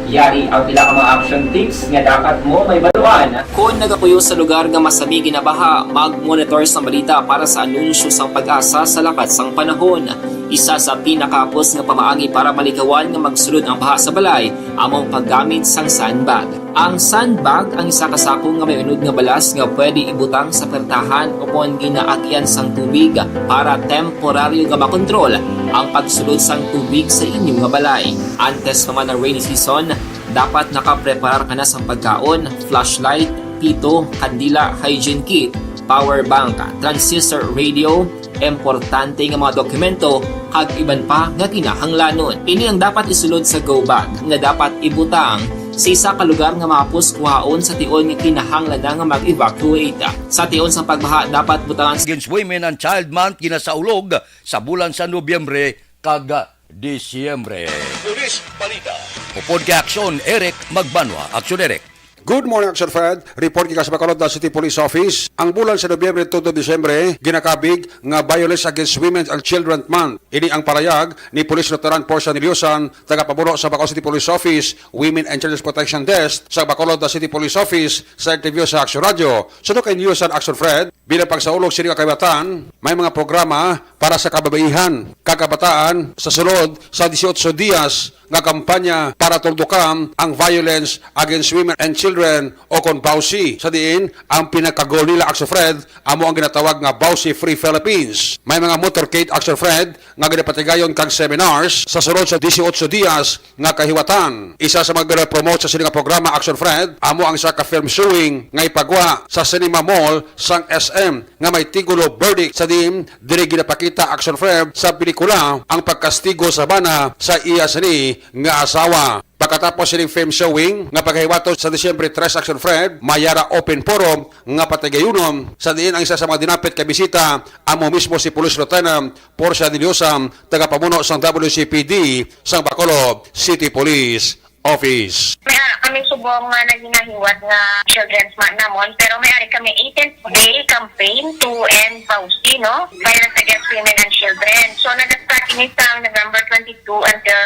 Yari ang pila ka mga action tips nga dapat mo mahibaluan. Kon nagapuyo sa lugar nga masami ginabaha, mag-monitor sang balita para sa anunsyo sang PAGASA sa lakat sang panahon. Isa sa pinakahapos nga pamaagi para malikawan nga magsulod ang baha sa balay amo ang paggamit sang sandbag. Ang sandbag ang isa ka sako nga may unod nga balas nga pwede ibutang sa pertahan o kon ginaagyan sang tubig para temporaryo nga makontrol ang pagsulod sang tubig sa inyo nga balay. Antes pa man ang rainy season, dapat nakapreparar ka na sang pagkaon, flashlight, pito, kandila, hygiene kit, power bank, transistor radio, importante nga mga dokumento, kag iban pa nga kinahanglanon. Ini ang dapat isulod sa go bag nga dapat ibutang sa isa ka lugar nga mahapos kuhaon sa tion nga kinahanglan na nga mag-evacuate. Sa tion sang pagbaha, dapat butangan sa Against Women and Child Month ginasaulog sa bulan sa Nobyembre kag Disyembre. Pulis Balita. Upod kay Aksyon, Eric Magbanwa. Aksyon, Eric. Good morning, Action Fred. Report gikan sa Bacolod City Police Office. Ang bulan sa Nobyembre tubtob Disyembre, ginakabig nga Violence Against Women and Children Month. Ini ang parayag ni Police Lieutenant Portia Niliosan, tagapamuno sa Bacolod City Police Office Women and Children's Protection Desk sa Bacolod City Police Office, sa interview sa Action Radio. Suno kay Niliosan, Action Fred. Bilang pagsaulog sini nga kahiwatan, may mga programa para sa kababaihan kag kabataan sa sulod sa disiotso dias nga kampanya para tuldukan ang violence against women and children o kon VAWC, sa diin ang pinaka-goal nila, Action Fred, amo ang ginatawag nga VAWC Free Philippines. May mga motorcade, Action Fred, nga ginapatigayon kag seminars sa sulod sa disiotso dias nga kahiwatan. Isa sa mga gina-promote sa sini nga programa, Action Fred, amo ang isa ka film showing nga ipagwa sa Cinema Mall sang S M nga may titulo Verdict, sa diin diri ginapakita, Action Fred, sa pelikula ang pagkastigo sa bana sa iya sini nga asawa. Pagkatapos sining film showing nga pagahiwaton sa Disyembre tres, Action Fred, may ara open forum nga patigayunon, sa diin ang isa sa mga dinapit ka bisita amo mismo si Police Lieutenant Portia Diliosa, tagapamuno sang W C P D sang Bacolod City Police Office. May ara kami subong nga naginahiwat nga Children's Month namon, pero may ari kami eighteenth Day campaign to end VAWC, no? Violence Against Women and Children. So, nag-start ini sa November twenty-two until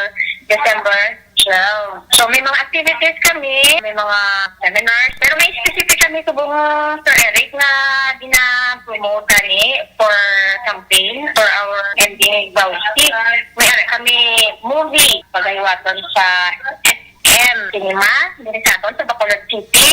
December twelve. So, may mga activities kami, may mga seminars, pero may specific kami subong, Sir Eric, nga gina-promote gani for campaign for our ending VAWC. May ara kami movie, pagahiwaton sa S M Cinema, diri sa aton sa Bacolod City,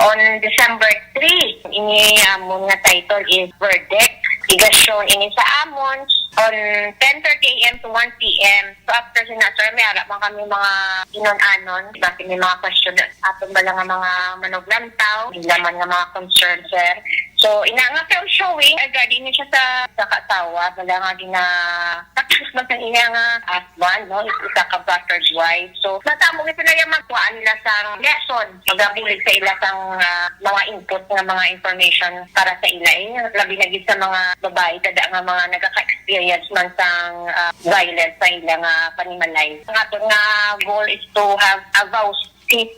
on December three. Ini amon nga title is Verdict. Iga-show ini sa amon on ten thirty A M to one P M. So, after sina, sir, may ara man kami mga inun-anon. Basi may mga question aton bala nga mga manuglantaw, ila man nga mga concern, sir. So, ina nga film showing, ay, gadi ni siya sa, sa kaasawa, bala nga gina-, tapos man sa iya nga husband, no? Is isa ka battered wife. So, natamo gid sila yung magkuhaan nila sang lesson, magabulig sa ila sang, ah, mga input nga mga information para sa ila, eh. Labi na gid sa mga babae, kada nga mga nagaka-experience man sang, ah, violence sa ila nga panimalay. Ang aton nga goal is to have a VAWC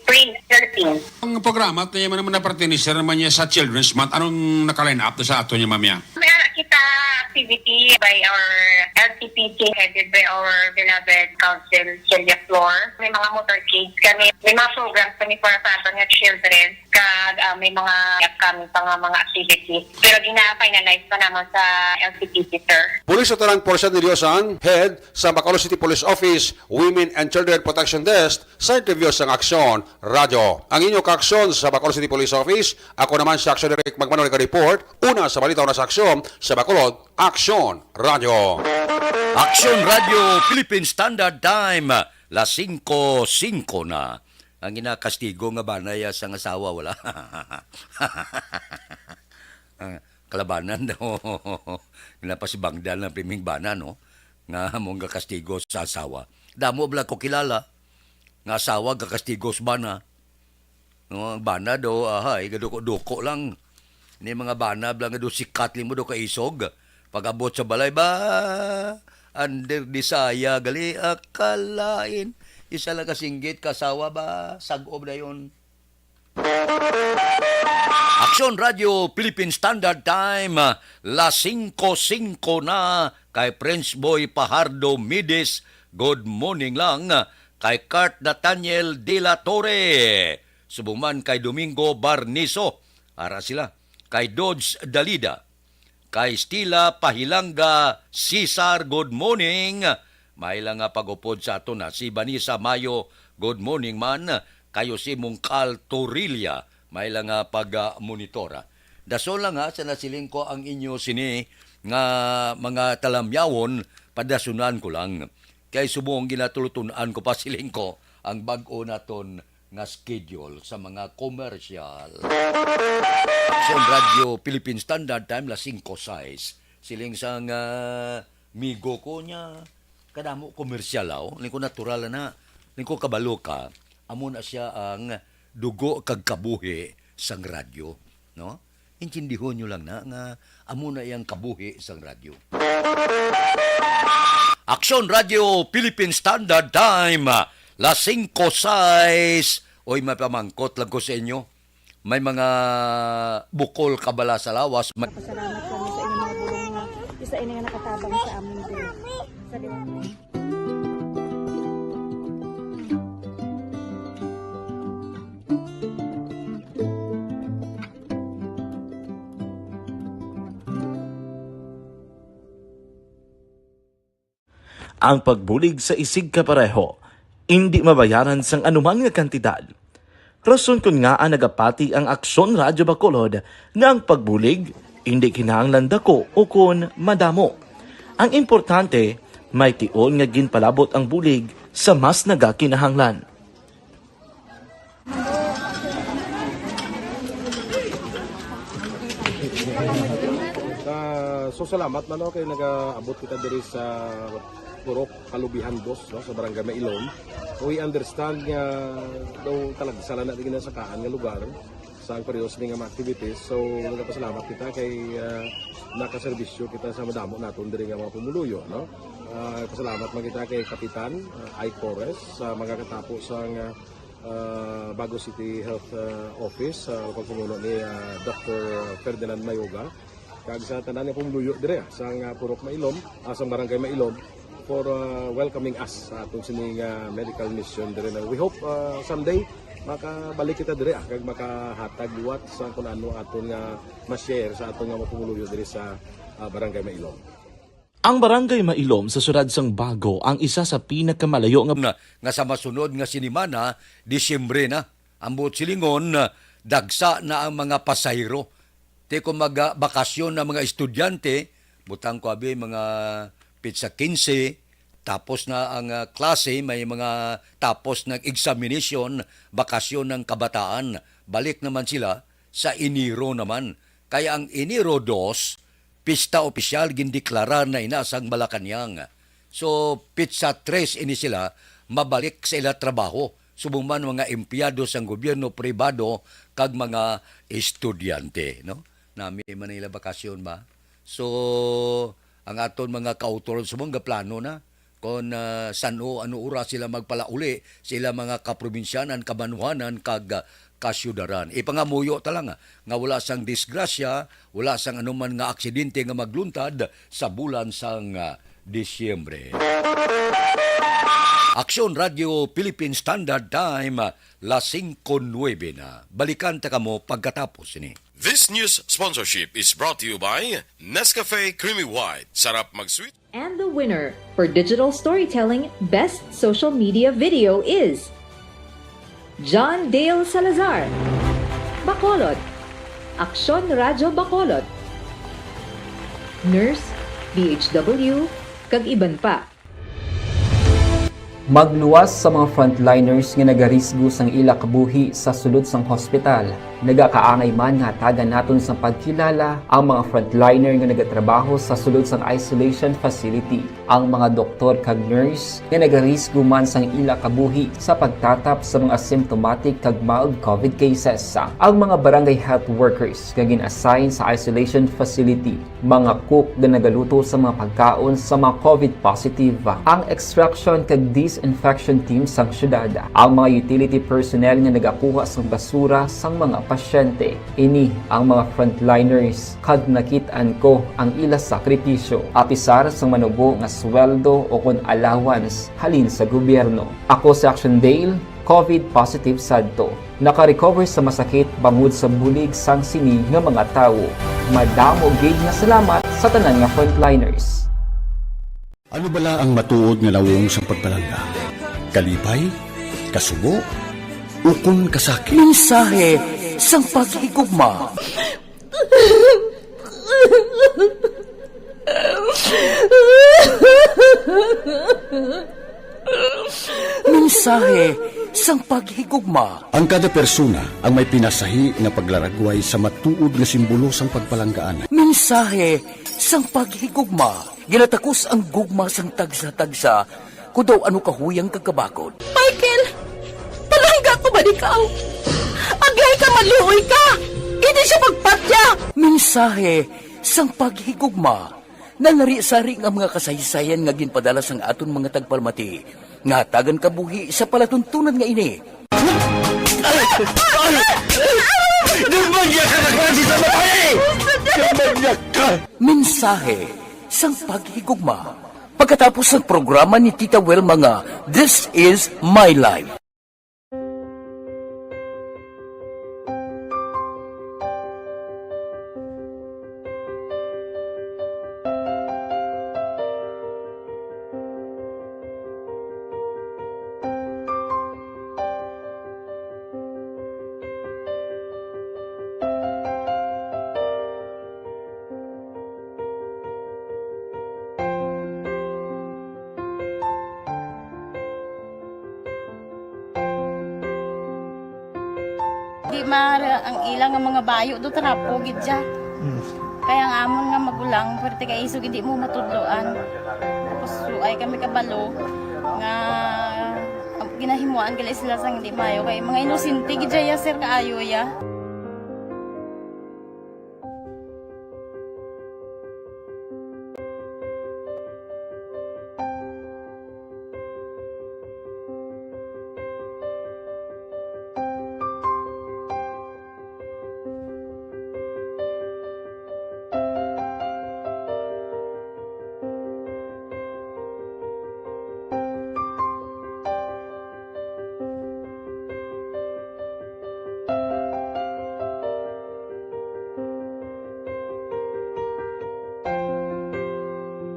free Philippines. Ang programa, ito naman naman na parte ni Sir naman niya sa Children's Month. Anong naka-line up sa ato niya, ma'am, ya? May ara kita activity by our L C P C, headed by our beloved Council Celia Flor. May mga motorcades kami. May mga programs kami para sa aton nga children. Kag, ah, may mga upcoming pa nga mga activities. Pero gina-finalize pa naman sa L C P C, sir. Police Lieutenant Portia Diliosan, head sa Bacolod City Police Office Women and Children Protection Desk, sa interview sang Aksyon Radyo. Ang inyo kaaksyon sa Bacolod City Police Office, ako naman si Aksyon Eric Magmano, nag-report. Una sa balita, una sa aksyon sa Bacolod, Aksyon Radyo. Aksyon Radyo Philippine Standard Time, las singko singko na. Ang ginakastigo nga bana ya sang asawa, wala. Ah, kalabanan daw. Ginapasibangdan ang priming bana, no? Nga amo ang gakastigo sa asawa. Damo bala ko kilala nga asawa gakastigo sa bana. No, ang bana daw, ahay, gaduko-duko lang. Ni mga bana bala nga daw sikat limo daw kaisog. Pag-abot sa balay ba, under di saya gali akalain. Isa lang ka singgit ka asawa ba, sag-ob dayon. Aksyon Radyo Philippine Standard Time, las singko singko na. Kay Prince Boy Pajardo Midis, good morning lang. Kay Kurt Nathaniel de la Torre, subong man kay Domingo Barnizo, ara sila. Kay Dodge Dalida, kay Stila Pahilanga Cesar, good morning. May lang nga pag-upod sa aton na si Vanessa Mayo, good morning man. Kayo si Mungkal Torilla, may lang nga pag-monitora. Dason lang ha, sa nasiling ko ang inyo sini nga mga talamyawon, padasunan ko lang. Kay subong ginatulutun-an ko pa, siling ko, ang bag-o naton nga schedule sa mga komersyal. Aksyon Radyo Philippine Standard Time, las singko sais. Siling sang, ah, migo ko niya, kadamo komersyal, aw. Ning ko natural na, ning ko kabalo ka, amo na siya ang dugo kag kabuhi sang radyo, no? Intindihon nyo lang na nga amo na iyang kabuhi sang radyo. Aksyon Radyo Philippine Standard Time, las singko sais. Oy, mapamangkot lang ko sa inyo. May mga bukol kabala sa lawas. May Pasalamat kami sa inyong mga bulong nga isa ini nga nakatabang sa amin diri. Sa liwanag. Ang pagbulig sa isigkapareho indi mabayaran sang anuman nga kantidad. Rason kon ngaa nagapati ang Aksyon Radyo Bacolod nga ang pagbulig indi kinahanglan dako ukon madamo. Ang importante, may tion nga ginpalabot ang bulig sa mas nagakinahanglan. Ah, so salamat man, no, kay nagaabot kita diri sa Purok Kalubihan Dos, no, sa Barangay Mailom. We understand nga daw talagsa lang na di ginasakaan nga lugar sa ang periods ni nga mga activities. So, nagapasalamat kita kay, ah, nakaserbisyo kita sa madamo naton diri nga mga pumuluyo, no? Ah, pasalamat man kita kay Kapitan, ah, Ike Torres sa mga katapo sang, ah, ah, Bago City Health, ah, Office, sa pagpamuno ni, ah, Doctor Ferdinand Mayoga, kag sa tanan nga pumuluyo dire, ah, sang, ah, Purok Mailom, ah, sang Barangay Mailom, for, ah, welcoming us sa aton sini nga medical mission dire na. We hope, ah, someday makabalik kita dire, ah, kag makahatag liwat sa kung ano aton nga ma-share sa aton nga mga pumuluyo dire sa, ah, Barangay Mailom. Ang Barangay Mailom sa siyudad sang Bago ang isa sa pinakamalayo nga nga, nga sa masunod nga sinimana, Disyembre na. Ang buot silingon, dagsa na ang mga pasahero. Ti kung magbakasyon ang mga estudyante, butang ko abi mga petsa quince, tapos na ang, ah, klase, may mga tapos ng examination, bakasyon ng kabataan. Balik naman sila sa Enero naman. Kaya ang Enero dos, pista opisyal gindeklarar na ina sang Malacañang. So, petsa tres ini sila mabalik sa ila trabaho, subong man mga empleyado sang gobyerno, pribado, kag mga estudyante, no? Nami man nila bakasyon ba? So, ang aton mga kautoran subong gaplano na kon, ah, san-o, ano oras sila magpalauli sa ila mga kaprobinsyanan, kabanwanan, kag, ah, kasyudaran. Ipangamuyo ta lang, ah, nga wala sang disgrasya, wala sang anuman nga aksidente nga magluntad sa bulan sang, ah, Disyembre. Aksyon Radio Philippine Standard Time, ah, las singko nuebe na. Balikan ta kamo pagkatapos sini. This news sponsorship is brought to you by Nescafe Creamy White. Sarap mag-sweet. And the winner for digital storytelling best social media video is John Dale Salazar, Bacolod, Aksyon Radyo Bacolod, Nurse, D H W, kag iban pa. Magluwas sa mga frontliners nga nagarisgo sang ila kabuhi sa sulod sang hospital. Nagakaangay man nga hatagan naton sang pagkilala ang mga frontliner nga nagatrabaho sa sulod sang isolation facility. Ang mga doktor kag nurse nga nagarisgo man sang ila kabuhi sa pagtatap sa mga symptomatic kag mild covid cases. Ang mga barangay health workers nga gin-assign sa isolation facility, mga cook nga nagaluto sa mga pagkaon sa mga covid positive, ang extraction kag disinfection team sang syudad, ang mga utility personnel nga nagakuha sang basura sang mga pasyente. Ini ang mga frontliners, kag nakit-an ko ang ila sakripisyo, apisar sang manubo nga sweldo o kon allowance halin sa gobyerno. Ako si Action Dale, covid positive sadto. Naka-recover sa masakit bangod sa bulig sang sini nga mga tawo. Madamo gid nga salamat sa tanan nga frontliners. Ano bala ang matuod nga nawong sang pagpalangga? Kalipay? Kasubo? Ukon kasakit? Mensahe sang paghigugma. Mensahe sang paghigugma. Ang kada persona ang may pinasahi nga paglaragway sa matuod nga simbolo sang pagpalanggaan. Mensahe sang paghigugma. Ginatakos ang gugma sang tagsa-tagsa, kon daw ano kahuyang kag kabakod. Michael, palangga ko ba ikaw? Aglay ka, maluoy ka! Hindi siya pagpatya! Mensahe sang paghigugma. Nalari-sari nga mga kasaysayan nga ginpadala sang aton mga tagpalamati nga hatagan kabuhi sa palatuntunan nga ini. Ay! Ay! Ay! Demonyo ka na klase sa babae! Demonyo ka! Mensahe sang paghigugma. Pagkatapos sang programa ni Tita Wilma nga This Is My Life. Para ang ila nga mga bayo do trapo gid siya. Mm. Kaya ang amon nga magulang, pwerte kay isog hindi mo matudloan. Tapos suay kami kabalo nga ginahimuan gali sila sang hindi maayo kay mga inosente gid siya, sir, kaayo ya.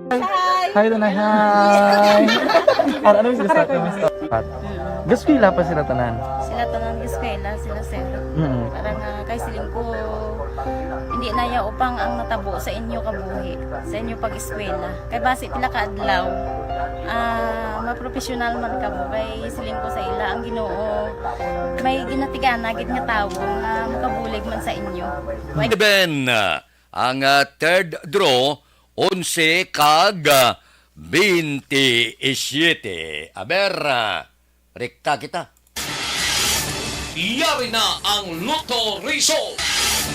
Hi! Hi, Tanay. Hi! Ano, ano yung gusto? Ano yung gusto? Gaskwela pa sila tanan? Sila tanan gaskwela, sila sir. Mm. Para nga kay siling ko, hindi na ya upang ang natabo sa inyo kabuhi, sa inyo pag-eskwela. Kay basi pila ka adlaw, ah, mapropesyonal man kamo. Kay siling ko sa ila, ang Ginoo may ginatigana gid nga tawo nga makabulig man sa inyo. May Even, ah, ang, ah, third draw, onse kag, ah, bente siyete. Aber, ah, rekta kita. Yari na ang Lotto result.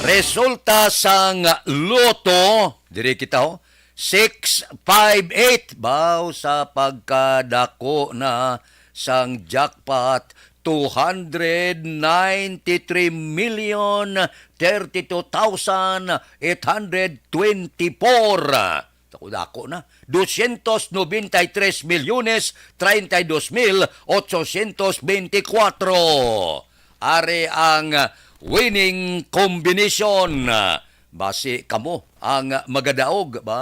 Resulta sang Lotto, diri kita, oh, six five eight. Baw sa pagkadako na sang jackpot, two hundred ninety-three million thirty-two thousand eight hundred twenty-four. Dako-dako na. Doscientos noventa y tres milyones treinta y dos mil ochocientos veinticuatro. Ari ang winning combination. Basi kamo ang magadaog. Ba,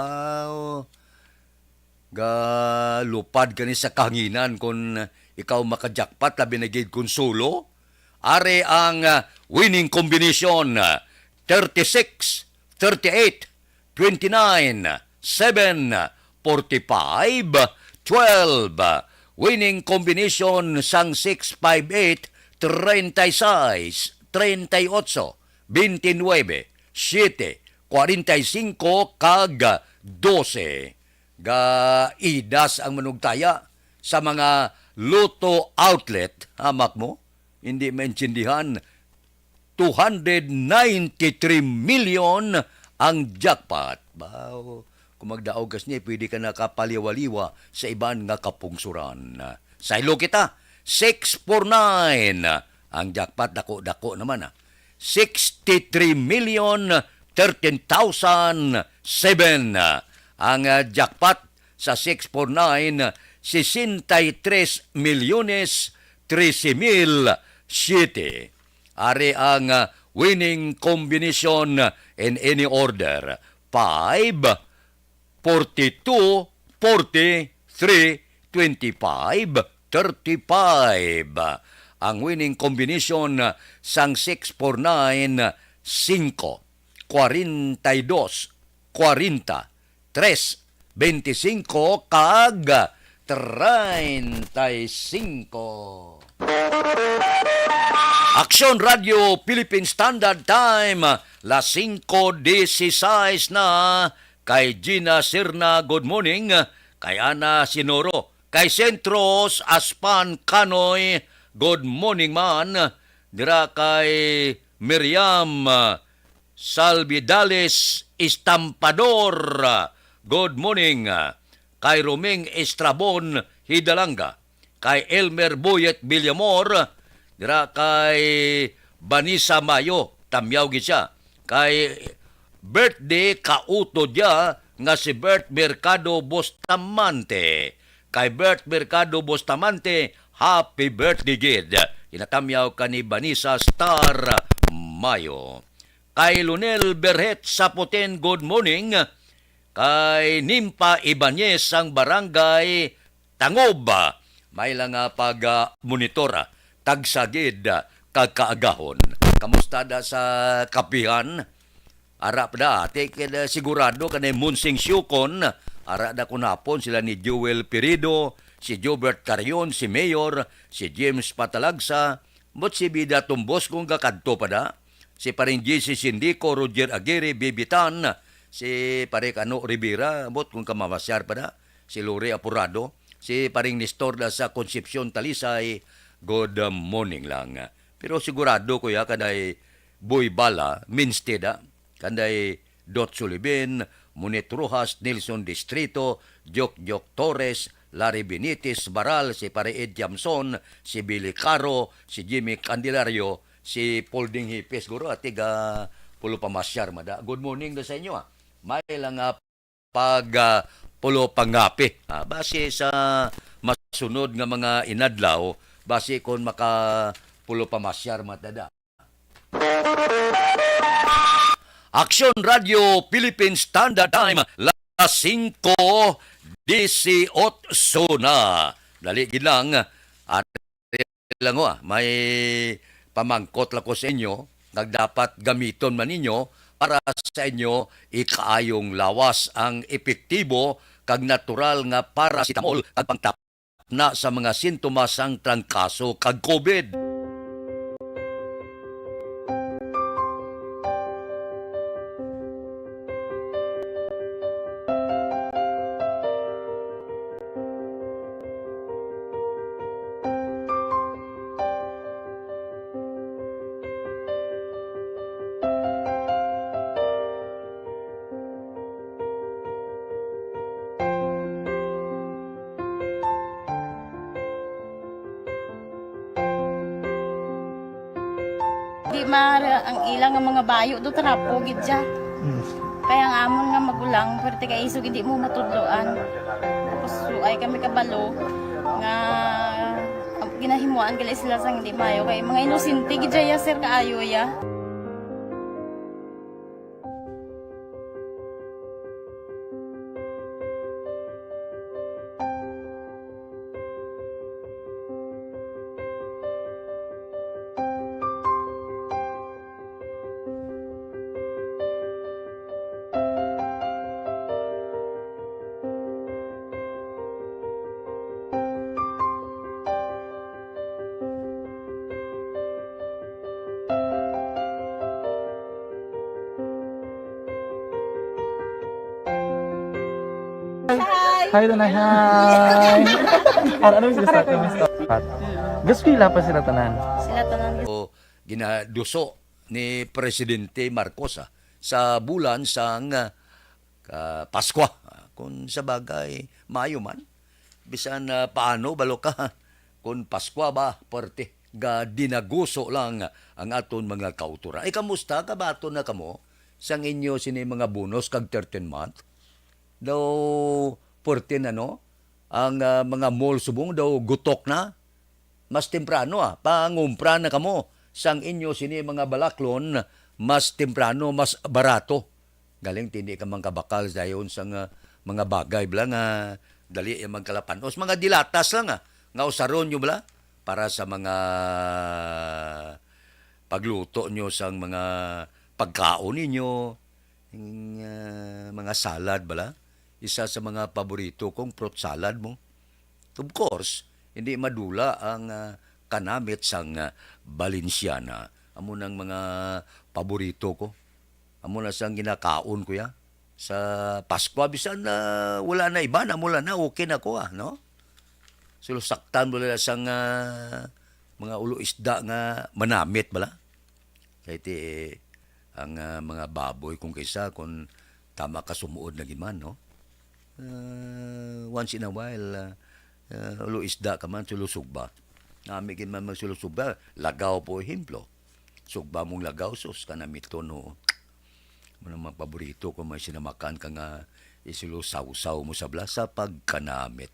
galupad ka ni sa kahanginan kon ikaw maka-jackpot, labi na gid kon solo. Ari ang, ah, winning combination, ah, thirty-six, thirty-eight, twenty-nine, seven, forty-five, twelve. Winning combination sang six five eight, treinta y seis, treinta y ocho, veintinueve, siete, cuarenta y cinco, kag doce. Gaidas ang manugtaya sa mga Lotto outlet, hamak mo? Hindi maintindihan, two hundred ninety-three million ang jackpot. Baw, kung magdaog ka sini, pwede ka nakapaliwaliwa sa iban nga kapungsuran. Saylo kita, six four nine. Ang jackpot, dako-dako naman, ah. Sixty-three million thirteen thousand seven. Ang, ah, jackpot sa six four nine, sesenta y tres milyones trese mil siete. Ari ang, ah, winning combination in any order. Five, forty-two, forty-three, twenty-five, thirty-five. Ang winning combination sang six four nine, singko, kwarenta y dos, kwarenta, tres, bente singko, kag treinta y cinco. Aksyon Radio Philippine Standard Time, las singko dieciséis na. Kay Gina Sirna, good morning. Kay Ana Sinoro, kay Sentros Aspan Kanoy, good morning man. Dira kay Miriam, ah, Salvidales Estampador, good morning. Kay Roming Estrabon Hidalanga, kay Elmer Boyet Villamor, dira kay Vanessa Mayo, tamyaw gid siya. Kay birthday kautod ya nga si Bert Mercado Bustamante. Kay Bert Mercado Bustamante, happy birthday gid. Ginatamyaw ka ni Vanessa Star Mayo. Kay Lunel Berhet Sapoten, good morning. Kay Nimpa Ibanez sang Barangay Tangob, may lang, ah, pag, ah, monitor, ah, tagsa gid, ah, kag kaagahon. Kamusta da sa kapihan? Ara pa da, ate, kay da sigurado kanay Monsing Siukon, ara da kunapon sila ni Joel Pirido, si Jobert Carion, si Mayor, si James Patalagsa, Ambot si Bida Tumbos kung gakadto pa da. Si Paring J C Sindico, Roger Aguirre, Bibitan, si Pare Kano Rivera, ambot kung kamamasyar pa da. Si Lori Apurado, si Paring Nestor da sa Concepcion, Talisay, good morning lang. Pero sigurado ko ya kanay Boy Bala, Minstead, ah. Kanday Dot Sulibin, Monet Rojas, Nelson Distrito, Jok Jok Torres, Larry Benitez Baral, si Pare Ed Jamson, si Billy Caro, si Jimmy Candelario, si Paul Ding Hipes, guro, ati ga pulo pamasyar mada. Good morning do sa inyo, ah. May lang, ah, pag, ah, pulo pangapi. Ah, base sa masunod nga mga inadlaw, base kon maka pulo pamasyar mada. Aksyon Radio Philippine Standard Time, las singko disiotso na. Dali gid lang, ari lang, ah, may pamangkot lang ko sa inyo, nga dapat gamiton man ninyo para sa inyo ikaayong lawas ang epektibo kag natural nga paracetamol kag pangtap na sa mga sintomas sang trangkaso kag COVID. Di ma-, ang ila nga mga bayo do trapo gid siya. Mm. Kaya ang amon nga magulang, pwerte kay isog hindi mo matudloan. Tapos, so, ay kami kabalo nga ginahimuan gali sila sang hindi maayo. Kay mga inosente gid siya, sir, kaayo ya. Hi. Hi, Tanay. Hi. Ano, ano yung sila sa akin? Gas ko yung lapas sila tanan. Sila tanan. O ginaduso ni Presidente Marcos, ah, sa bulan sang, ah, ka-, Paskwa. Ah, kung sa bagay, maayo man. Bisan, ah, paano, balo ka, kung Paskwa ba, pwerte ga dinaguso lang ang aton mga kauturan. Ay, kamusta? Kabaton na kamo sang inyo sini mga bonus kag thirteen month? Daw pwerte na, no? Ang, ah, mga mall subong daw gutok na. Mas temprano, ah, pangumpra na kamo sang inyo sini mga balaklon, mas temprano, mas barato. Galing, hindi ka man kabakal dayon sang, ah, mga bagay bala nga dali ang magkalapanos. Mga dilatas lang, ah, nga usaron nyo bala para sa mga pagluto nyo sang mga pagkaon ninyo, nga mga salad bala. Isa sa mga paborito kong fruit salad mo. Of course, hindi madula ang, ah, kanamit sang, ah, Balenciana. Amo nang mga paborito ko. Amo na sang ginakaon ko ya. Sa Paskwa, bisan na wala na iba, na mula na, okay na ko, ah, no? So, saktan mo lang sang, ah, mga ulo isda nga manamit bala. Kay ti, ang, ah, mga baboy kung kaysa, kung tama ka sumuod na gid man, no? Ah, once in a while, ah, ah, ulo isda ka man, sulusugba. Nami gid man magsulusugba, lagaw po, ehemplo. Sugba mong lagaw, sus, kanamiton, no? Muna mga paborito ko, may sinamakan ka nga isilusawsaw mo sa blasa pagkanamit.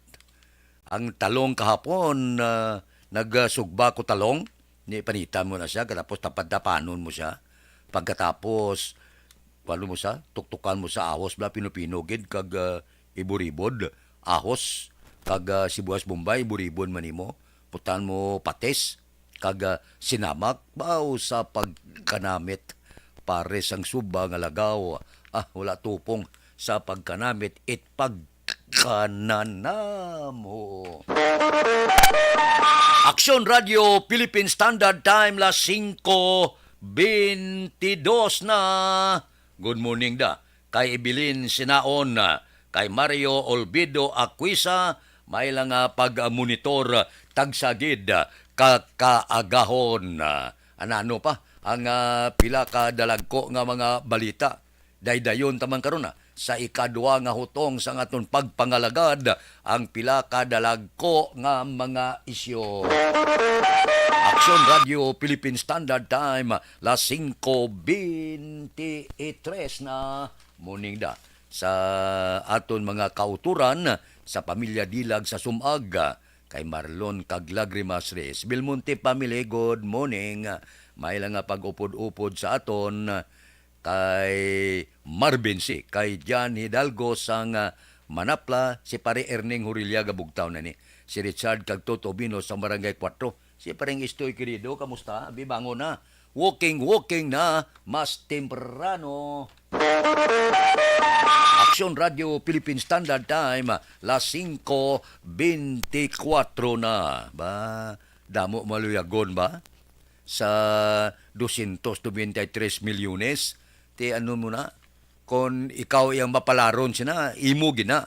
Ang talong kahapon, ah, nagsugba ko talong, ni panitan mo na siya, katapos tapad-tapanon mo siya. Pagkatapos, ano mo siya, tuktukan mo sa ahos, bala, pino-pino gid, kag, ah, iburibod, ahos, kag, ah, sibuyas Bombay, iburibod man nimo. Putan mo patis, kag, ah, sinamak, baw sa pagkanamit, pares ang suba nga lagaw. Ah, wala tupong sa pagkanamit, it pag Kananamo. Aksyon Radio Philippine Standard Time, las singko bentidos na. Good morning da kay Evelyn Sinaon, kay Mario Olvido Aquisa, may lang nga pag-monitor, tagsa gid ka kaagahon. Anano pa ang, ah, pila ka dalagko nga mga balita? Daydayon ta man karon, ah, sa ikadwa nga hutong sang aton pagpangalagad, ang pila ka dalagko nga mga isyu. Aksyon Radio Philippine Standard Time, las singko bentitres na. Morning da sa aton mga kauturan, sa pamilya Dilag sa Sumag, kay Marlon kag Lagrimas Reyes. Belmonte family, good morning. May lang nga pag-upod-upod sa aton kay Marvin C, kay Jan Hidalgo sang, ah, Manapla, si Pare Erning Huriliaga, Bugtaw na ni. Si Richard kag Toto Bino sa Barangay Kuwatro. Si Pareng Istoy Querido, kamusta? Abi, bangon na. Walking, walking na, mas temprano. Aksyon Radio Philippine Standard Time, las singko bentikwatro na. Ba, damo maluyagon ba? Sa dosyentos nobenta y tres milyones, ti ano mo na? Kon ikaw iyang mapalaron sina, imo gina.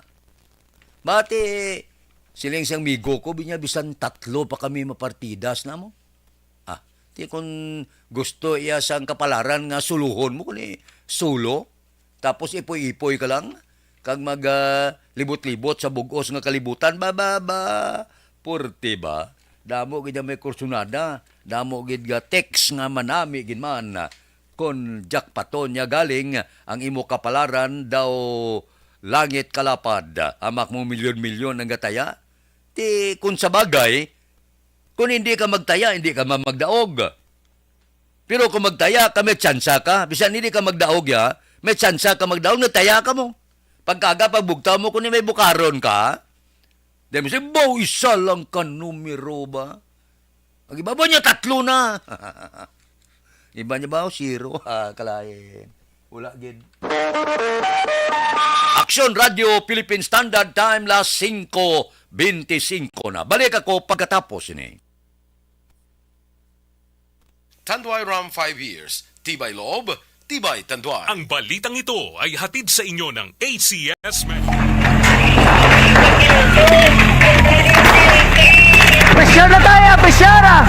Bati, siling sang migo ko, binya bisan tatlo pa kami mapartidas na mo. Ah, ti kon gusto iya sang kapalaran nga suluhon mo, kuni sulo, tapos ipoy-ipoy ka lang, kag mag, ah, libot-libot sa bug-os nga kalibutan, ba, ba, ba, purti ba? Damo gid ang may kursunada, damo gid nga text nga manami gid man. Kon jackpoton niya galing ang imo kapalaran daw langit kalapad, amak mo milyon-milyon ang gataya. Ti, kung sa bagay, kung hindi ka magtaya, hindi ka man magdaog. Pero kung magtaya ka, may tsansa ka. Bisan hindi ka magdaog, ya, may tsansa ka magdaog, nataya ka mo. Pagkaga, pagbugtaw mo, kung may bukaron ka, di mo siya, "Baw, isa lang ka numero ba?" Ang iba ba niya, tatlo na. Iba niya ba, o zero? Ah, kalain. Wala gid. Aksyon Radio Philippine Standard Time, las singko bentisinko na. Balik ako pagkatapos ini. Tanduay Ram, five years. Tibay loob, tibay tanduay. Ang balitang ito ay hatid sa inyo ng A C S Med. Presyar na tayo, presyar, ah!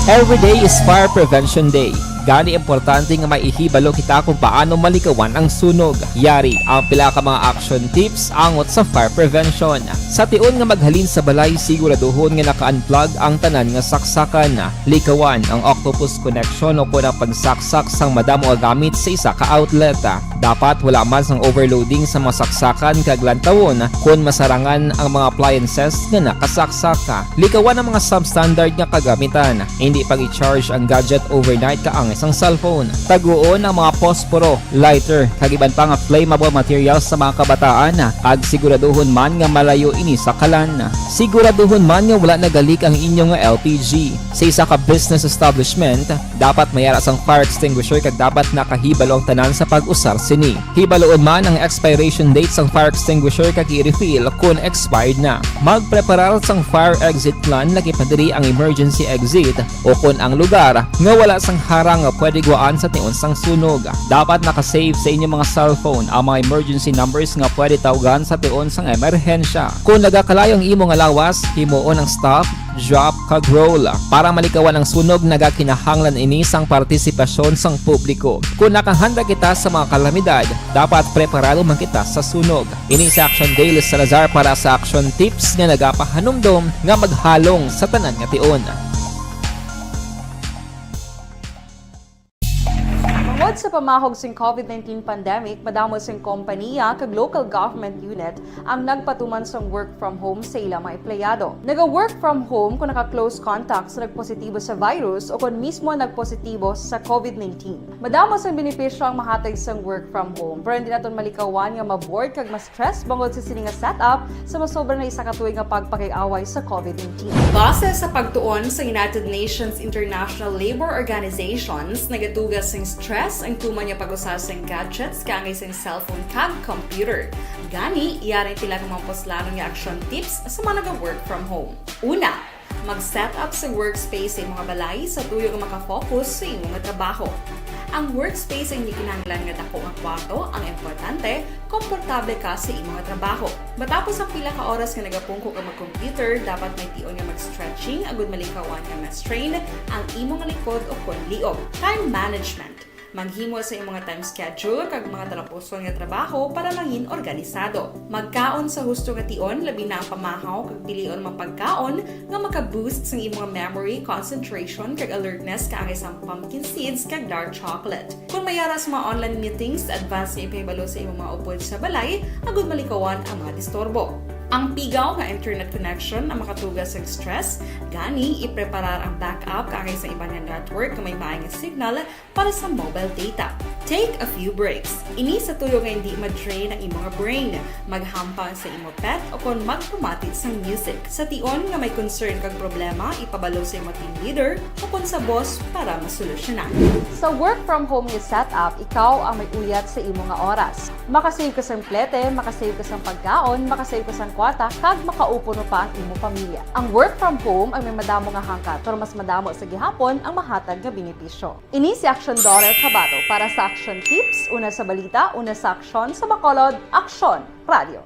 Every day is Fire Prevention Day. Gani, importante nga maihibalo kita kung paano malikawan ang sunog. Yari ang pila ka mga action tips angot sa fire prevention. Sa tion nga maghalin sa balay, siguraduhon nga naka-unplug ang tanan nga saksakan. Likawan ang octopus connection o kon ang pagsaksak sang madamo nga gamit sa isa ka outlet. Dapat wala man sang overloading sa mga saksakan kag lantawon kon masarangan ang mga appliances nga nakasaksak. Likawan ang mga substandard nga kagamitan. Hindi pag-i-charge ang gadget overnight kaangay sang cellphone. Taguon ang mga posporo, lighter, kag iban pa nga flammable materials sa mga kabataan, kag siguraduhon man nga malayo ini sa kalan. Siguraduhon man nga wala nagalik ang inyo nga L P G. Sa isa ka business establishment, dapat may ara sang fire extinguisher kag dapat nakahibalo ang tanan sa pag-usar sini. Hibaluon man ang expiration date sang fire extinguisher kag i-refill kon expired na. Magpreparar sang fire exit plan, lakip na diri ang emergency exit o kon ang lugar nga wala sang harang nga pwede guwaan sa tion sang sunog. Dapat naka-save sa inyo mga cellphone ang mga emergency numbers nga pwede tawgan sa tion sang emerhensya. Kon nagakalayo ang imo nga lawas, himuon ang stop, drop, kag roll. Para malikawan ang sunog, nagakinahanglan ini sang partisipasyon sang publiko. Kon nakahanda kita sa mga kalamidad, dapat preparado man kita sa sunog. Ini si Action Dale Salazar para sa Action Tips nga nagapahanumdom nga maghalong sa tanan nga tion. Tungod Sa pamahog sing COVID nineteen pandemic, madamo sing kompaniya kag local government unit ang nagpatuman sang work from home sa ila mga empleyado. Naga-work from home kung naka-close contact sa nagpositibo sa virus o kon mismo nagpositibo sa COVID nineteen. Madamo sang benepisyo ang mahatag sang work from home, pero hindi naton malikawan nga ma-bored kag ma-stress bangod sa sini nga setup sa masobra na isa ka tuig nga pagpakig-away sa COVID nineteen. Base sa pagtuon sa United Nations International Labour Organizations, nagatuga sing stress ang tuman nga pag-usa sing gadgets kaangay sing cellphone kag computer. Gani, yari ang pila ka mga puslanon nga action tips sa mga naga-work from home. Una, mag-set up sa workspace sa imong balay sa tuyo nga makafocus sa imong trabaho. Ang workspace ang hindi kinahanglan nga dako nga kwarto, ang importante, komportable ka sa imong trabaho. Matapos ang pila ka oras nga nagapungko ka mag-computer, dapat may tion nga mag-stretching agud malikawan nga ma-strain ang imong likod o kon liog. Time management. Maghimo sa imong time schedule kag mga talapuson nga trabaho para mangin organisado. Magkaon sa husto nga tion, labi na ang pamahaw kag pilion mga pagkaon nga maka-boost sa imong memory, concentration, kag alertness kaangay sang pumpkin seeds kag dark chocolate. Kung may ara sa mga online meetings, advance nga ipahibalo sa imong mga upod sa balay agud malikawan ang mga disturbo. Ang pigaw nga internet connection ang makatuga sa stress, gani ipreparar ang backup kaangay sa iban nga network nga may maay nga signal para sa mobile data. Take a few breaks. Ini sa tuyo nga hindi ma-drain ang imo nga brain. Maghampang sa imo pet o kon magpamati sang music. Sa tion nga may concern kag problema, ipabalo sa imo team leader o kon sa boss para masolusyonan. Sa work from home nga setup, ikaw ang may uyat sa imo nga oras. Makasave ka sang plete, makasave ka sang pagkaon, makasave ka sang kwarta, kag makaupod pa ang imo pamilya. Ang work from home ang may madamo nga hangkat, pero mas madamo sa gihapon ang mahatag nga benepisyo. Ini si Action Daughter Kabato para sa Action Tips, una sa balita, una sa aksyon, sa Bacolod, Aksyon Radio.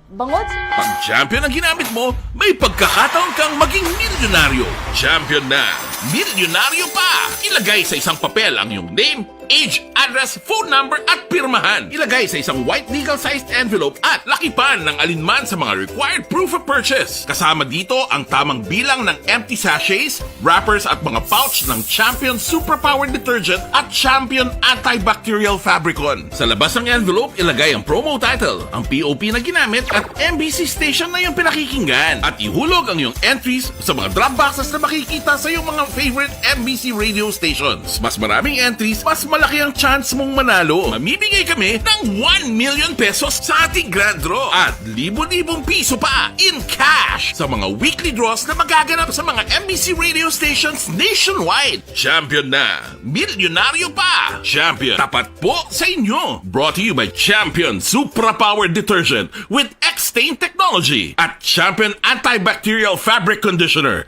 Bangod sa Pag champion ang ginamit mo, may pagkakataon kang maging milyonaryo. Champion na, milyonaryo pa! Ilagay sa isang papel ang iyong name, age, address, phone number, at pirmahan. Ilagay sa isang white legal-sized envelope at lakipan ng alinman sa mga required proof of purchase. Kasama dito ang tamang bilang ng empty sachets, wrappers, at mga pouch ng Champion Superpower Detergent at Champion Antibacterial Fabricon. Sa labas ng envelope, ilagay ang promo title, ang P O P na ginamit, at M B C station na iyong pinakikinggan. At ihulog ang iyong entries sa mga drop boxes na makikita sa iyong mga favorite M B C radio stations. Mas maraming entries, mas malaki ang chance mong manalo. Mamimigay kami ng one million pesos sa ating grand draw at libo-libong piso pa in cash sa mga weekly draws na magaganap sa mga M B C radio stations nationwide. Champion na! Milyonaryo pa! Champion, tapat po sa inyo! Brought to you by Champion Supra Power Detergent with X-Stain Technology at Champion Antibacterial Fabric Conditioner.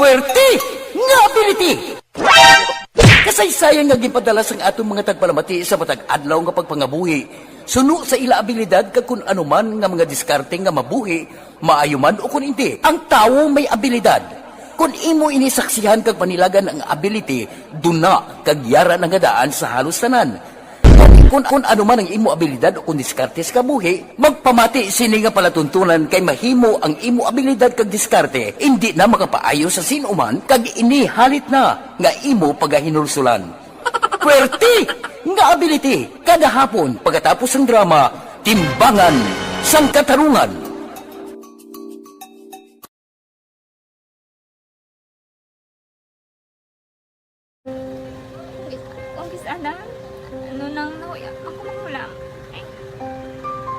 Puwerte nga ability! Kasaysayan nga ginpadala sang aton mga tagpalamati sa matag adlaw nga pagpangabuhi, suno sa ila abilidad kag kun ano man nga mga diskarte nga mabuhi, maayo man o kun indi, ang tawo may abilidad. Kun imo ini saksihan kag panilagan ang ability, duna kag yara na nga daan sa halos tanan. Kun, kun ano man ang imo abilidad o kun diskarte sa kabuhi, magpamati sini nga palatuntunan kay mahimo ang imo abilidad kag diskarte indi na makapaayo sa sin-o man kag ini halit na nga imo pagahinulsulan. Puwerte nga ability kada hapon pagkatapos sang drama, Timbangan sang Katarungan. Kung kis-, kung kis-, ana, ano nang nahuya, ako manghulam. Ay,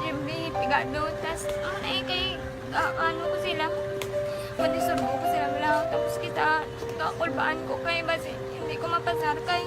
Jimmy, pigado, tas, ano na eh, kay, ah, ano ko sila, madisurbo ko sila, wala, tapos kita, kakulbaan ko kay, basi, hindi ko mapasar kay.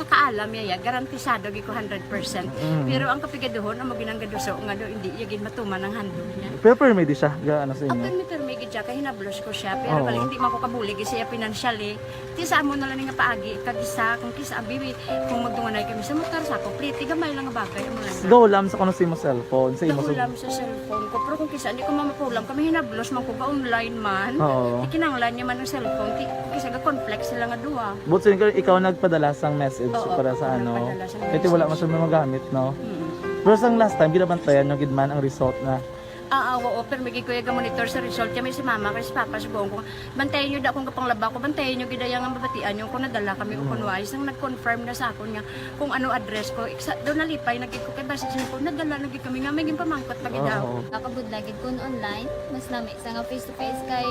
Sa kaalam niya, ya, garantisado gid ko hundred percent. Mm. Pero ang kapigaduhon, amo ginang gaduso nga do, hindi niya gid matuman ang handog niya. Pero permi di siya, ga, ano sa imo? Permi, permi gid siya, kay hinablos ko siya. Pero Oo. bali, hindi man ko kabulig siya financially. Ti sa amo na lang nga paagi, kag isa, kung kisa, abi, kung magdunganay kami sa motor, sa ako, pliti, gamay lang nga bagay, amo lang. Gahulam sa kuno sa imo cellphone, sa imo sa Gahulam sa cellphone ko. Pero kung kisa, hindi ko mamapulam, kami hinablos man ko, ga-online man. Oo. Ikinanglan niya man ang cellphone, ti, kisa ga-conflict sila nga duha. But sin, ikaw nagpadala sang message Oo, para sa ako ano? nagpadala sang Kaya wala message. masyadong magamit, no? Mm. Pero sang last time, ginabantayan nyo gid man ang result na. Ah, ah, oo, pero may gikuya ga-monitor sa result. Kami si mama, kay si papa, si buong ko. Bantayan nyo da kung kapanglaba ko, bantayan nyo gid ang mabatian nyo kung nadala kami o Mm. kung wais. Nang nag-confirm na sa akon nga kung ano address ko, iksa, doon nalipay na gid ko kay basi sa ko, nadala na gid kami nga may ginpamangkot pa gid daw. Oo. Nakabudlay gid kun online, mas nami sa nga face to face kay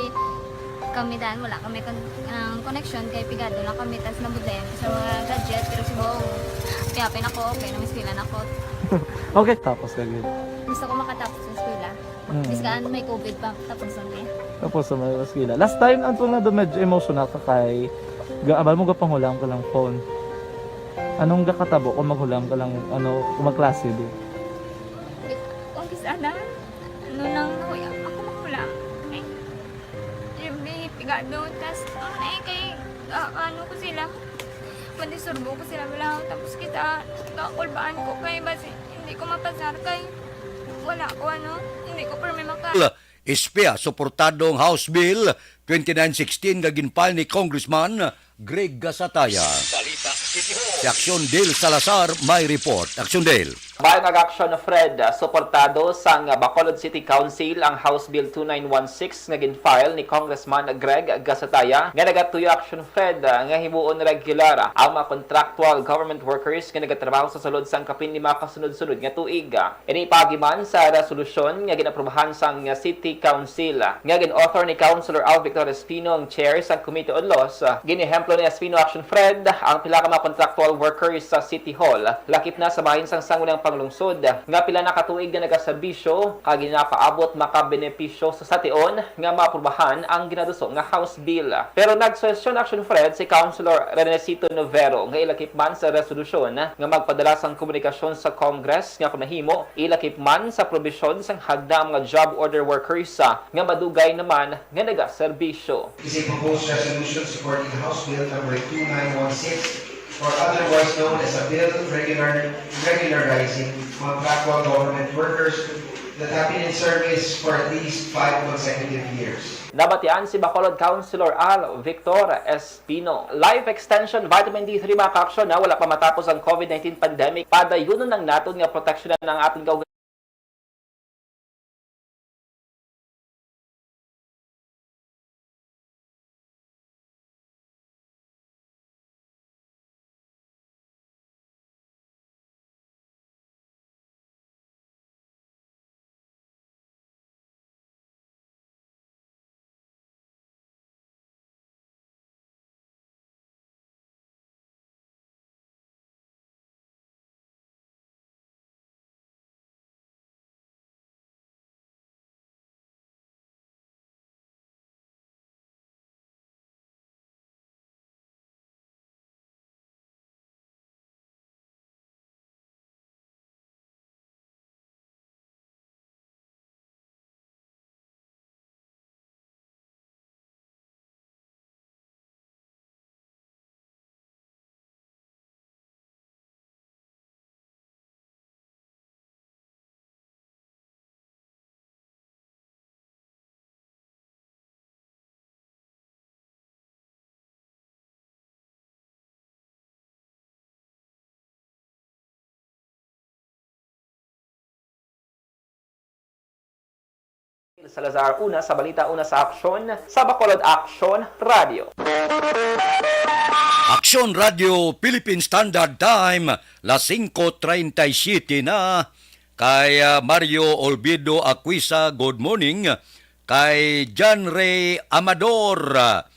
kami dan wala kami kon-, ang connection kay pigado lang kami tas nabudlayan ko sa mga gadget pero si Bong, happy na ko, okay na, mas pila na ko. Okay, tapos ka gid. Gusto ko makatapos sa eskwela. Mm. Bis kaan may covid pa, tapos ang niya. Tapos sa mga eskwela. Last time, ang tunga do medyo emotional ka kay ga-, abal mo gapanghulam ka lang phone. Anong gakatabo kung maghulam ka lang, ano, kung magklase di? Kung kis-a na, ano lang, nahuya ako maghulam. Ay, Jimmy, pigado, tas, ang ay kay, ah, ano ko sila, mandisturbo ko sila, wala, tapos kita, kakulbaan ko kay, basi, hindi ko mapasar kay, wala ko, ano, hindi ko permi maka- Espiya, suportado ang House Bill twenty-nine sixteen nga gin-file ni Congressman Greg Gasataya. Si Action Dale Salazar may report. Action Dale. Bayan nga Action Fred, ah, suportado sang Bacolod City Council ang House Bill two nine one six nga gin-file ni Congressman Greg Gasataya nga nagatuyo, Action Fred, ah, nga himuon regular ang mga contractual government workers nga nagatrabaho sa sulod sang kapin lima ka sunod-sunod nga tuig. Ini paagi man sa resolusyon nga gin-aprubahan sang City Council nga gin-author ni Councilor Al Victor Espino, ang chair sang Committee on Laws. Gin-ehemplo ni Espino, Action Fred, ang pila ka mga contractual workers sa City Hall, lakip na sa bahin sang Sangguniang Panglungsod, nga pila na ka tuig na nagaserbisyo kag ginapaabot makabenepisyo sa sation nga maaprubahan ang ginaduso nga House Bill. Pero nagsugestyon, Action Fred, si Councilor Renecito Novero nga ilakip man sa resolusyon nga magpadala sang komunikasyon sa Congress nga kung nahimo, ilakip man sa probisyon sang hagna ang mga job order workers, ah, nga madugay naman nga nagaserbisyo. Is a proposed resolution supporting House Bill number two nine one six, or otherwise known as a bill regular, regularizing contractual government workers that have been in service for at least five consecutive years. Nabatian si Bacolod Councilor Al Victor Espino. Life Extension Vitamin D three, mga ka-aksyon, na wala pa matapos ang covid nineteen pandemic, padayunon lang naton nga proteksyonan ang aton kaugalingon. Salazar, una sa balita, una sa aksyon, sa Bacolod Aksyon Radio. Aksyon Radio, Philippine Standard Time, las singko treinta y siete na. Kay, ah, Mario Olvido Aquisa, good morning. Kay John Ray Amador, ah,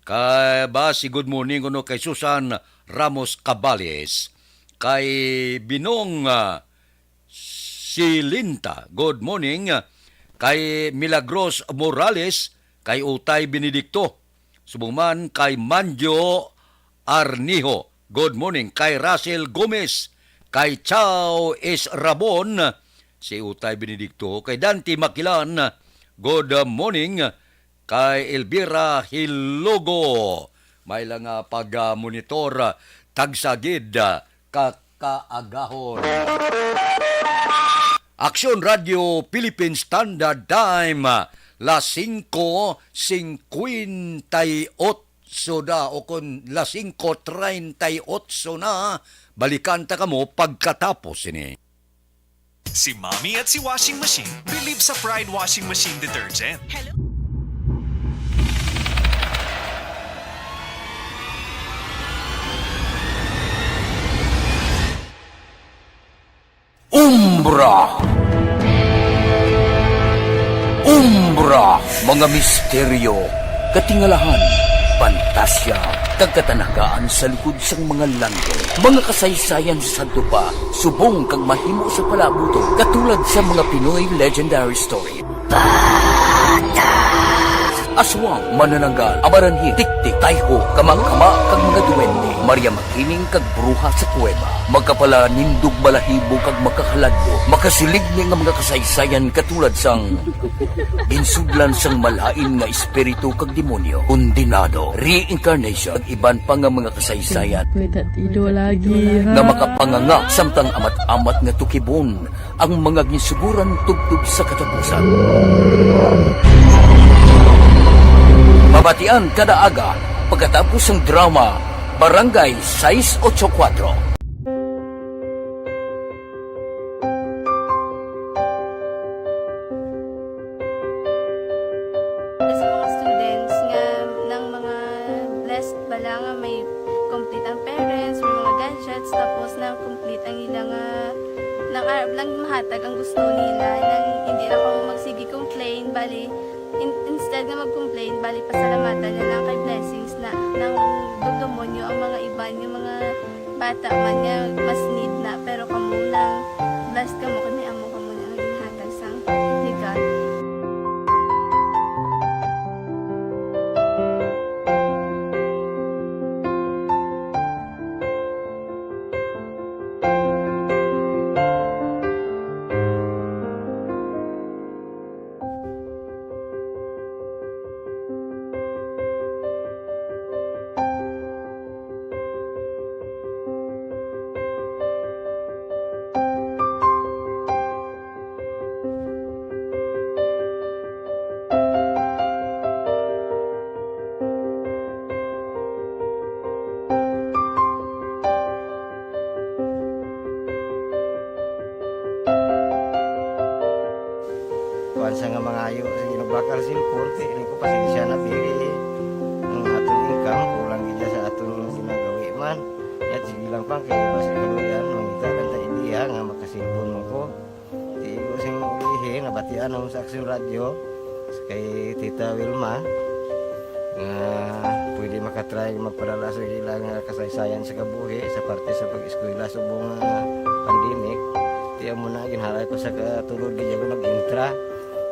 kay ba si good morning kuno kay Susan Ramos Cabales. Kay Binong, ah, Silinta, good morning. Kay Milagros Morales, kay Utay Benedicto. Subong man kay Manjo Arniho. Good morning kay Russell Gomez, kay Chao S. Rabon, si Utay Benedicto, kay Dante Makilan. Good morning kay Elvira Hilogo. May lang, ah, pag-monitor, ah, tagsa gid, ah, ka kaagahon. Aksyon Radio Philippine Standard Time, ah, las singko singkwenta y otso da, o kon las singko treinta y otso na. Balikan ta kamo pagkatapos sini. Si Mommy at si Washing Machine believe sa Pride Washing Machine Detergent. Hello? Umbra. Umbra, mga misteryo, katingalahan, pantasya, kag katanagaan sa likod sang mga landong. Mga kasaysayan sa sadto pa, subong kag mahimo sa palaabuton, katulad sa mga Pinoy legendary story. Aswang, manananggal, amaranhil, tiktik, tayho, kamakama, kag mga duwende, Maria Makiling, kag bruha sa kuweba. Makapalanindog balahibo kag makahaladlo, makasiligni nga mga kasaysayan katulad sang ginsudlan sang malain nga espiritu kag demonyo, kondenado, reincarnation, kag iban pa nga mga kasaysayan May tatido lagi, ha? nga makapanganga samtang amat-amat nga tukibon ang mga ginsuguran tubtob sa katapusan. Mabatian kada aga pagkatapos sang drama Barangay sais ocho kuwatro. Sa mga students nga nang mga blessed bala nga may complete ang parents, may mga gadgets, tapos nang complete ang ila nga, nang arab lang mahatag ang gusto nila, nang hindi lang kamo magsige complain, bali, in-, instead nga mag-complain, bali, pasalamatan na lang kay blessings na, nang dugdumon nyo ang mga iban, yung mga bata man nga mas need na, pero kamo nang blessed kamo kay may amo kamo na nga ginhatag sang ni God. Kuwan sa nga mangayo, sige, nagbakal cellphone, kay ini ko pasensya na, pili ang aton income, kulang gid sa aton ginagawi man. Yat, sige lang, pang, kay basi kaluyan, mangita lang ta idea nga makasilpon mo ko. Di ko sing ulihi, nabatian ako sa Aksyon Radyo, kay Tita Wilma, nga pwede makatry magpadala sa ila nga kasaysayan sa kabuhi sa parte sa pag-eskwela subong nga pandemic. Di amo na, ginhalay ko sa katulod, di ako nag-intra.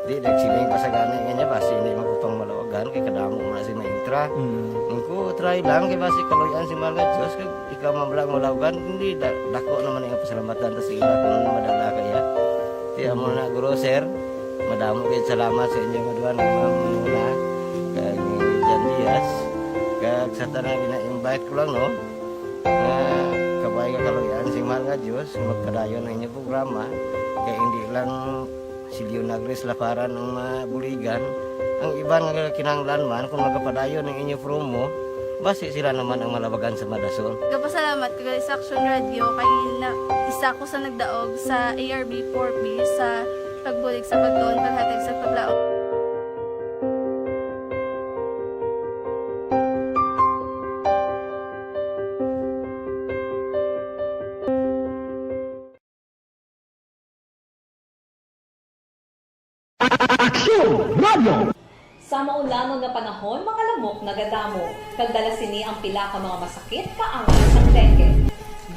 Di, nagsiling pa sa gani nga niya, basi hindi man ko pang malawagan, kay kadamo mo na si ma-intra. Mm. Ang ko, try lang, kay basi kaluyan si mahal nga Diyos, kag ikaw man lang malawagan, hindi, da-, dako naman ang pasalamatan ta sa ila kung ano madala kaya. Di amo na, guro, sir, madamo kayo salamat sa inyo nga duha, ni Ma'am Muna, kag ni Jan Diaz, kag sa tanan gina-invite ko lang, no, nga kabay nga kaluyan si mahal nga Diyos, magpadayon ang inyong programa, kay hindi lang si Leonagres Laparan ang mabuligan, ang iban nga kinahanglan man, kung magapadayon ang inyo promo, basi sila naman ang malabagan sa madason. Gapasalamat ko gali sa Aksyon Radio kay na, isa ko sa nagdaog sa A R B four B sa pagbulig sa pagtuon, paghatag sa paglaom. Aksyon Radio! Sa maulanon nga panahon, mga lamok nagadamo, kag dala sini ang pila ka mga masakit nga angas sang dengue.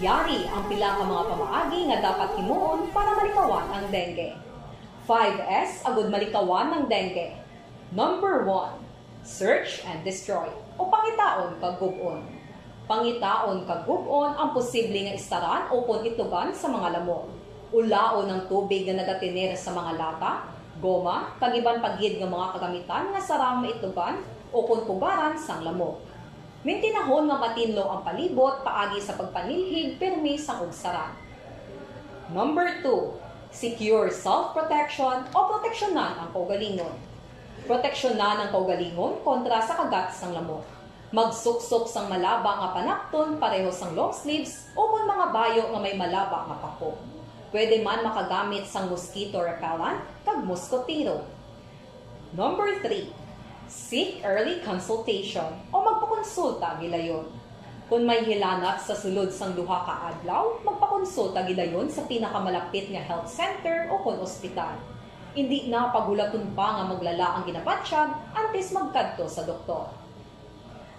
Yari ang pila ka mga pamaagi nga dapat himuon para malikawan ang dengue. Five S agud malikawan ang dengue. Number one, search and destroy, o pangitaon kag gub-on. Pangitaon kag gub-on ang posible nga istaran ukon itlugan sa mga lamok. Ulaon ang tubig nga nagatener sa mga lata, goma, kag iban pa gid nga mga kagamitan nga sarang maitlugan ukon pugaran sang lamok. Mintinahon nga matinlo ang palibot paagi sa pagpanilhig pirmi sang ugsaran. Number two, secure self-protection o proteksyonan ang kaugalingon. Proteksyonan ang kaugalingon kontra sa kagat sang lamok. Magsuksok sang malaba nga panapton pareho sang long sleeves ukon mga bayo nga may malaba nga pako. Pwede man makagamit sang mosquito repellent kag moskotero. Number three, seek early consultation o magpakonsulta gilayon. Kon may hilanat sa sulod sang duha ka adlaw, magpakonsulta gilayon sa pinakamalapit nga health center o kon ospital. Indi na paghulaton pa nga maglala ang ginabatyag antes magkadto sa doktor.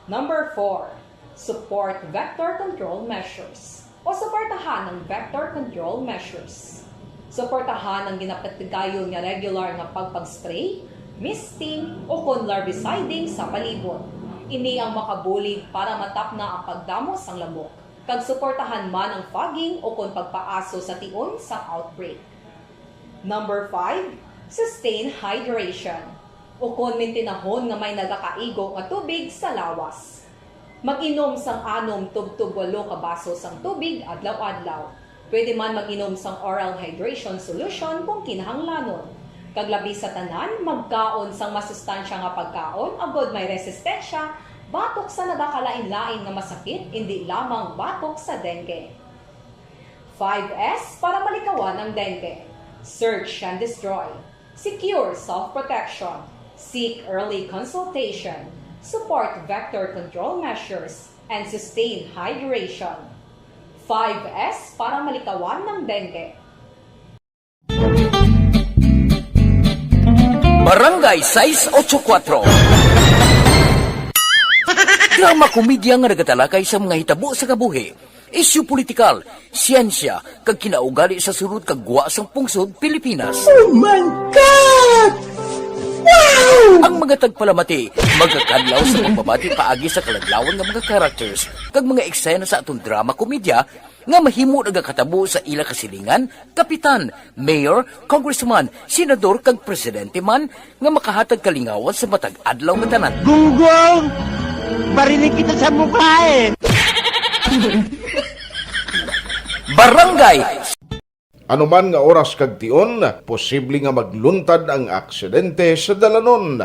Number four, support vector control measures o suportahan ang vector control measures. Suportahan ang ginapatigayon nga regular nga pagpag-spray, misting, o kon larviciding sa palibot. Ini ang makabulig para matapna ang pagdamo sang lamok, kag suportahan man ang fogging o kon pagpaaso sa tion sang outbreak. Number five, sustain hydration, ukon mintinahon nga may nagakaigo nga tubig sa lawas. Mag-inom sang anom tubtob walo ka baso sang tubig adlaw-adlaw. Pwede man mag-inom sang oral hydration solution kung kinahanglanon. Kag labi sa tanan, magkaon sang masustansya nga pagkaon agod may resistensya batok sa nagakalain-lain nga masakit, indi lamang batok sa dengue. Five S para malikawan ang dengue. Search and destroy. Secure self-protection. Seek early consultation. Support vector control measures. And sustain hydration. Five S para malikawan ang dengue. Barangay sais ocho kuwatro. Drama komedya nga nagatalakay sa mga hitabo sa kabuhi, isyu politikal, siyensya, kag kinaugali sa sulod kag gwa sang pungsod Pilipinas. Oh my God! Wow! Ang mga tagpalamati magakadlaw sa pagbabati paagi sa kaladlawan nga mga characters kag mga eksena sa aton drama komedya nga mahimo nagakatabo sa ila kasilingan, kapitan, mayor, congressman, senador, kag presidente man nga makahatag kalingawan sa matag adlaw nga tanan. Gunggong! Barinig kita sa mukha eh! Barangay Anuman nga oras kag tion, posible nga magluntad ang aksidente sa dalanon.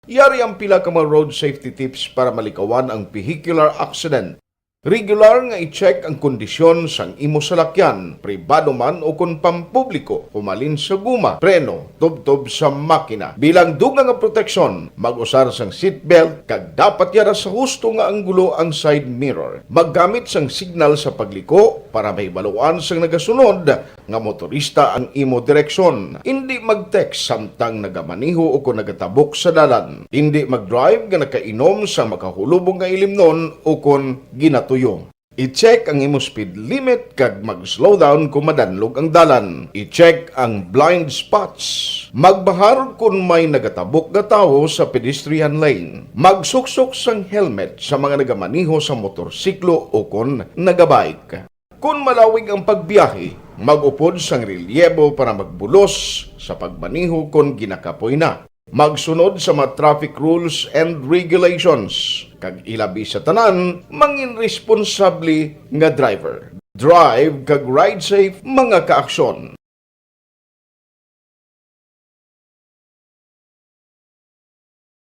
Yari ang pila ka mga road safety tips para malikawan ang vehicular accident. Regular nga i-check ang kondisyon sang imo salakyan, pribado man ukon pampubliko, humalin sa guma, preno, tubtob sa makina. Bilang dugang nga proteksyon, mag-usar sang seatbelt kag dapat yara sa husto nga anggulo ang side mirror. Maggamit sang signal sa pagliko para mahibaluan sang nagasunod nga motorista ang imo direksyon. Indi mag-text samtang nagamaneho ukon nagatabok sa dalan. Indi mag-drive nga nakainom sang makahulubong nga ilimnon ukon ginatuyo. I-check ang imo speed limit kag mag-slow down kon madanlog ang dalan. I-check ang blind spots. Magbahar kon may nagatabok nga tawo sa pedestrian lane. Magsuksok sang helmet sa mga nagamaneho sa motorsiklo ukon nagabike. Kon malawig ang pagbiyahe, mag-upod sang relyebo para magbulos sa pagmaneho kon ginakapoy na. Magsunod sa mga traffic rules and regulations, kag ilabi sa tanan, mangin responsable nga driver. Drive kag ride safe, mga kaaksyon.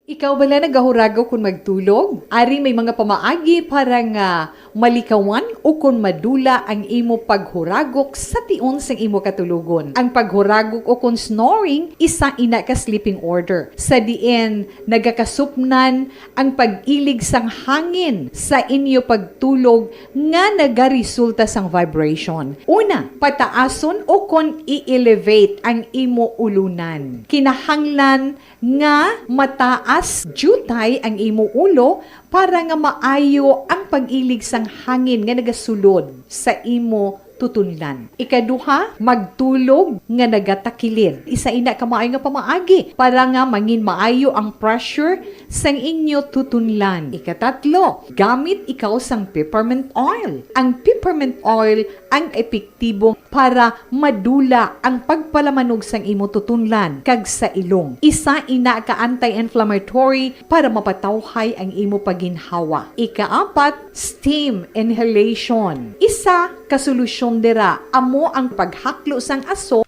Ikaw bala nagahuragok kon magtulog? Ari may mga pamaagi para nga malikawan ukon madula ang imo paghuragok sa tion sang imo katulogon. Ang paghuragok ukon snoring isa ina ka sleeping order, sa diin nagakasupnan ang pag-ilig sang hangin sa inyo pagtulog nga nagaresulta sang vibration. Una, pataason ukon i-elevate ang imo ulunan. Kinahanglan nga mataas As jutay ang imo ulo para nga maayo ang pag-ilig sang hangin nga nagasulod sa imo tutunlan. Ikaduha, magtulog nga nagatakilid. Isa ina ka maayo nga pamaagi para nga mangin maayo ang pressure sang inyo tutunlan. Ikatatlo, gamit ikaw sang peppermint oil. Ang peppermint oil ang epektibo para madula ang pagpalamanog sang imo tutunlan kag sa ilong. Isa ina ka anti-inflammatory para mapatawhay ang imo paginhawa. Ikaapat, steam inhalation. Isa ka solusyon dira amo ang paghaklo sang aso.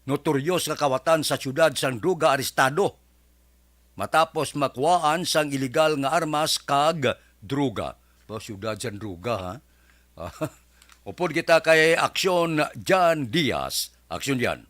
Notoryos nga kawatan sa siyudad sang droga arestado matapos makuhaan sang iligal nga armas kag droga. Ba, siyudad sang droga, ha? Upod kita kay Aksyon Jan Diaz. Aksyon Jan.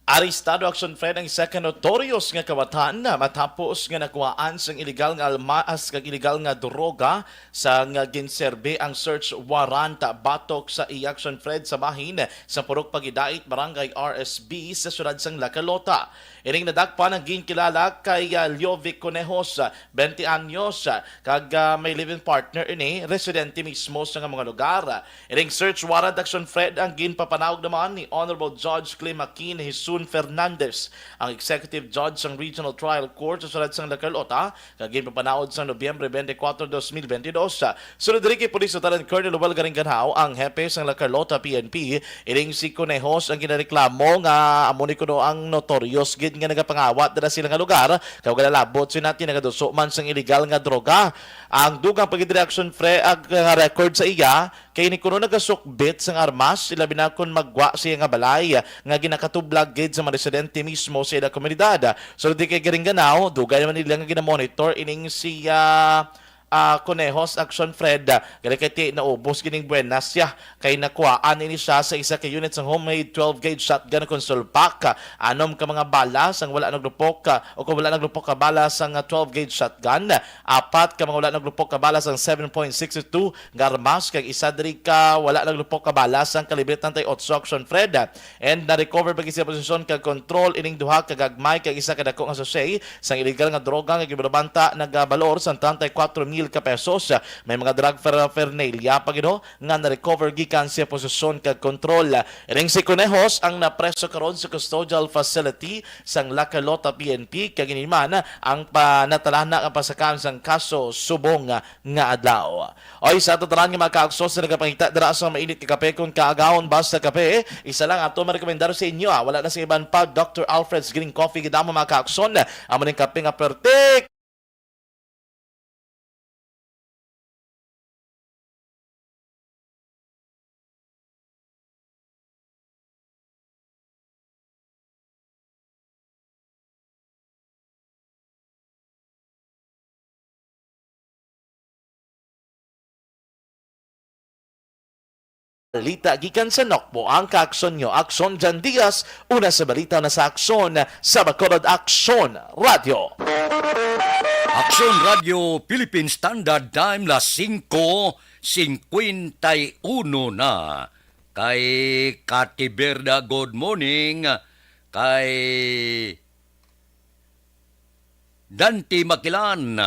Arestado, Action Fred, ang isa ka notorious nga kawatan matapos nga nakuhaan sang iligal nga almas kag iligal nga droga sang ginserbi ang search warrant batok sa iya, Action Fred, sa bahin sa Purok Pagidait, Barangay R S B, sa siyudad sang La Carlota. Ining nadakpan ang ginkilala kay, ah, Liovic Conejos, ah, twenty anyos, ah, kag, ah, may live-in partner ini, residente mismo sa nga mga lugar. Ining search warrant, Action Fred, ang ginpapanawag naman ni Honorable Judge Climaquin Hisun Fernandez, ang Executive Judge sang Regional Trial Court sa siyudad sang La Carlota, kag ginpapanaod sa Nobyembre twenty-four, dos mil twenty-two. Sunod diri kay Police Lieutenant Colonel Noel Garingganao, ang hepe sang La Carlota P N P, ining si Conejos ang ginareklamo nga amo ni kuno ang notorious gid nga nagapangawat dira sila nga lugar, kag wala labot si nati nagaduso man sang iligal nga droga. Ang dugang pagdireaksyon, Fre, ag, nga record sa iya, kay ni kuno nagasukbit sang armas, ilabi na kon maggwa siya nga balay nga ginakatublag gid sa mga residente mismo sa ila komunidad. Sulod kay Garingganao, dugay naman nila nga ginamonitor ining si, ah, ah, Conejos, Action Fred, ah, gali kay ti naubos gining buenas siya, kay nakuhaan ini siya sa isa ka unit sang homemade twelve gauge shotgun kon sulpak, ah, anom ka mga bala sang wala naglupok, ah, o kung wala naglupok ka bala sang, ah, twelve gauge shotgun, apat ka mga wala naglupok ka bala sang seven point six two nga armas, kag isa diri ka wala naglupok ka bala sang kalibre treinta y ocho, Action Fred. And na-recover pa gid sa posesyon kag kontrol ining duha ka gagmay kag isa ka dako nga sachet sang iligal nga droga nga ginbalabanta nagabalor sang treinta y cuatro mil ka pesos. May mga drug paraphernalia pa gid nga na-recover gikan sa posesyon kag kontrol. Ining si Conejos ang napreso karon sa custodial facility sang La Carlota P N P, kag ini man ang panatalana nga pasakaan sang kaso subong nga adlaw. Oy, sa ato tanan nga mga kaakson sa nagapangita dira sa mainit nga kape, kung kaagahon basta kape, isa lang ato marekomendar sa inyo, ah. Wala na sa iban pa, Doctor Alfred's Green Coffee, gid amo mga kaakson. Amo ning kape nga pertik. Balita gikan sa Nokbo, ang kaakson nyo, Aksyon Jan Diaz, una sa balita na sa Aksyon sa Bacolod Aksyon Radio. Aksyon Radio Philippine Standard Time, las singko singkwenta y uno na. Kay Kati Berda, good morning. Kay Dante Makilan,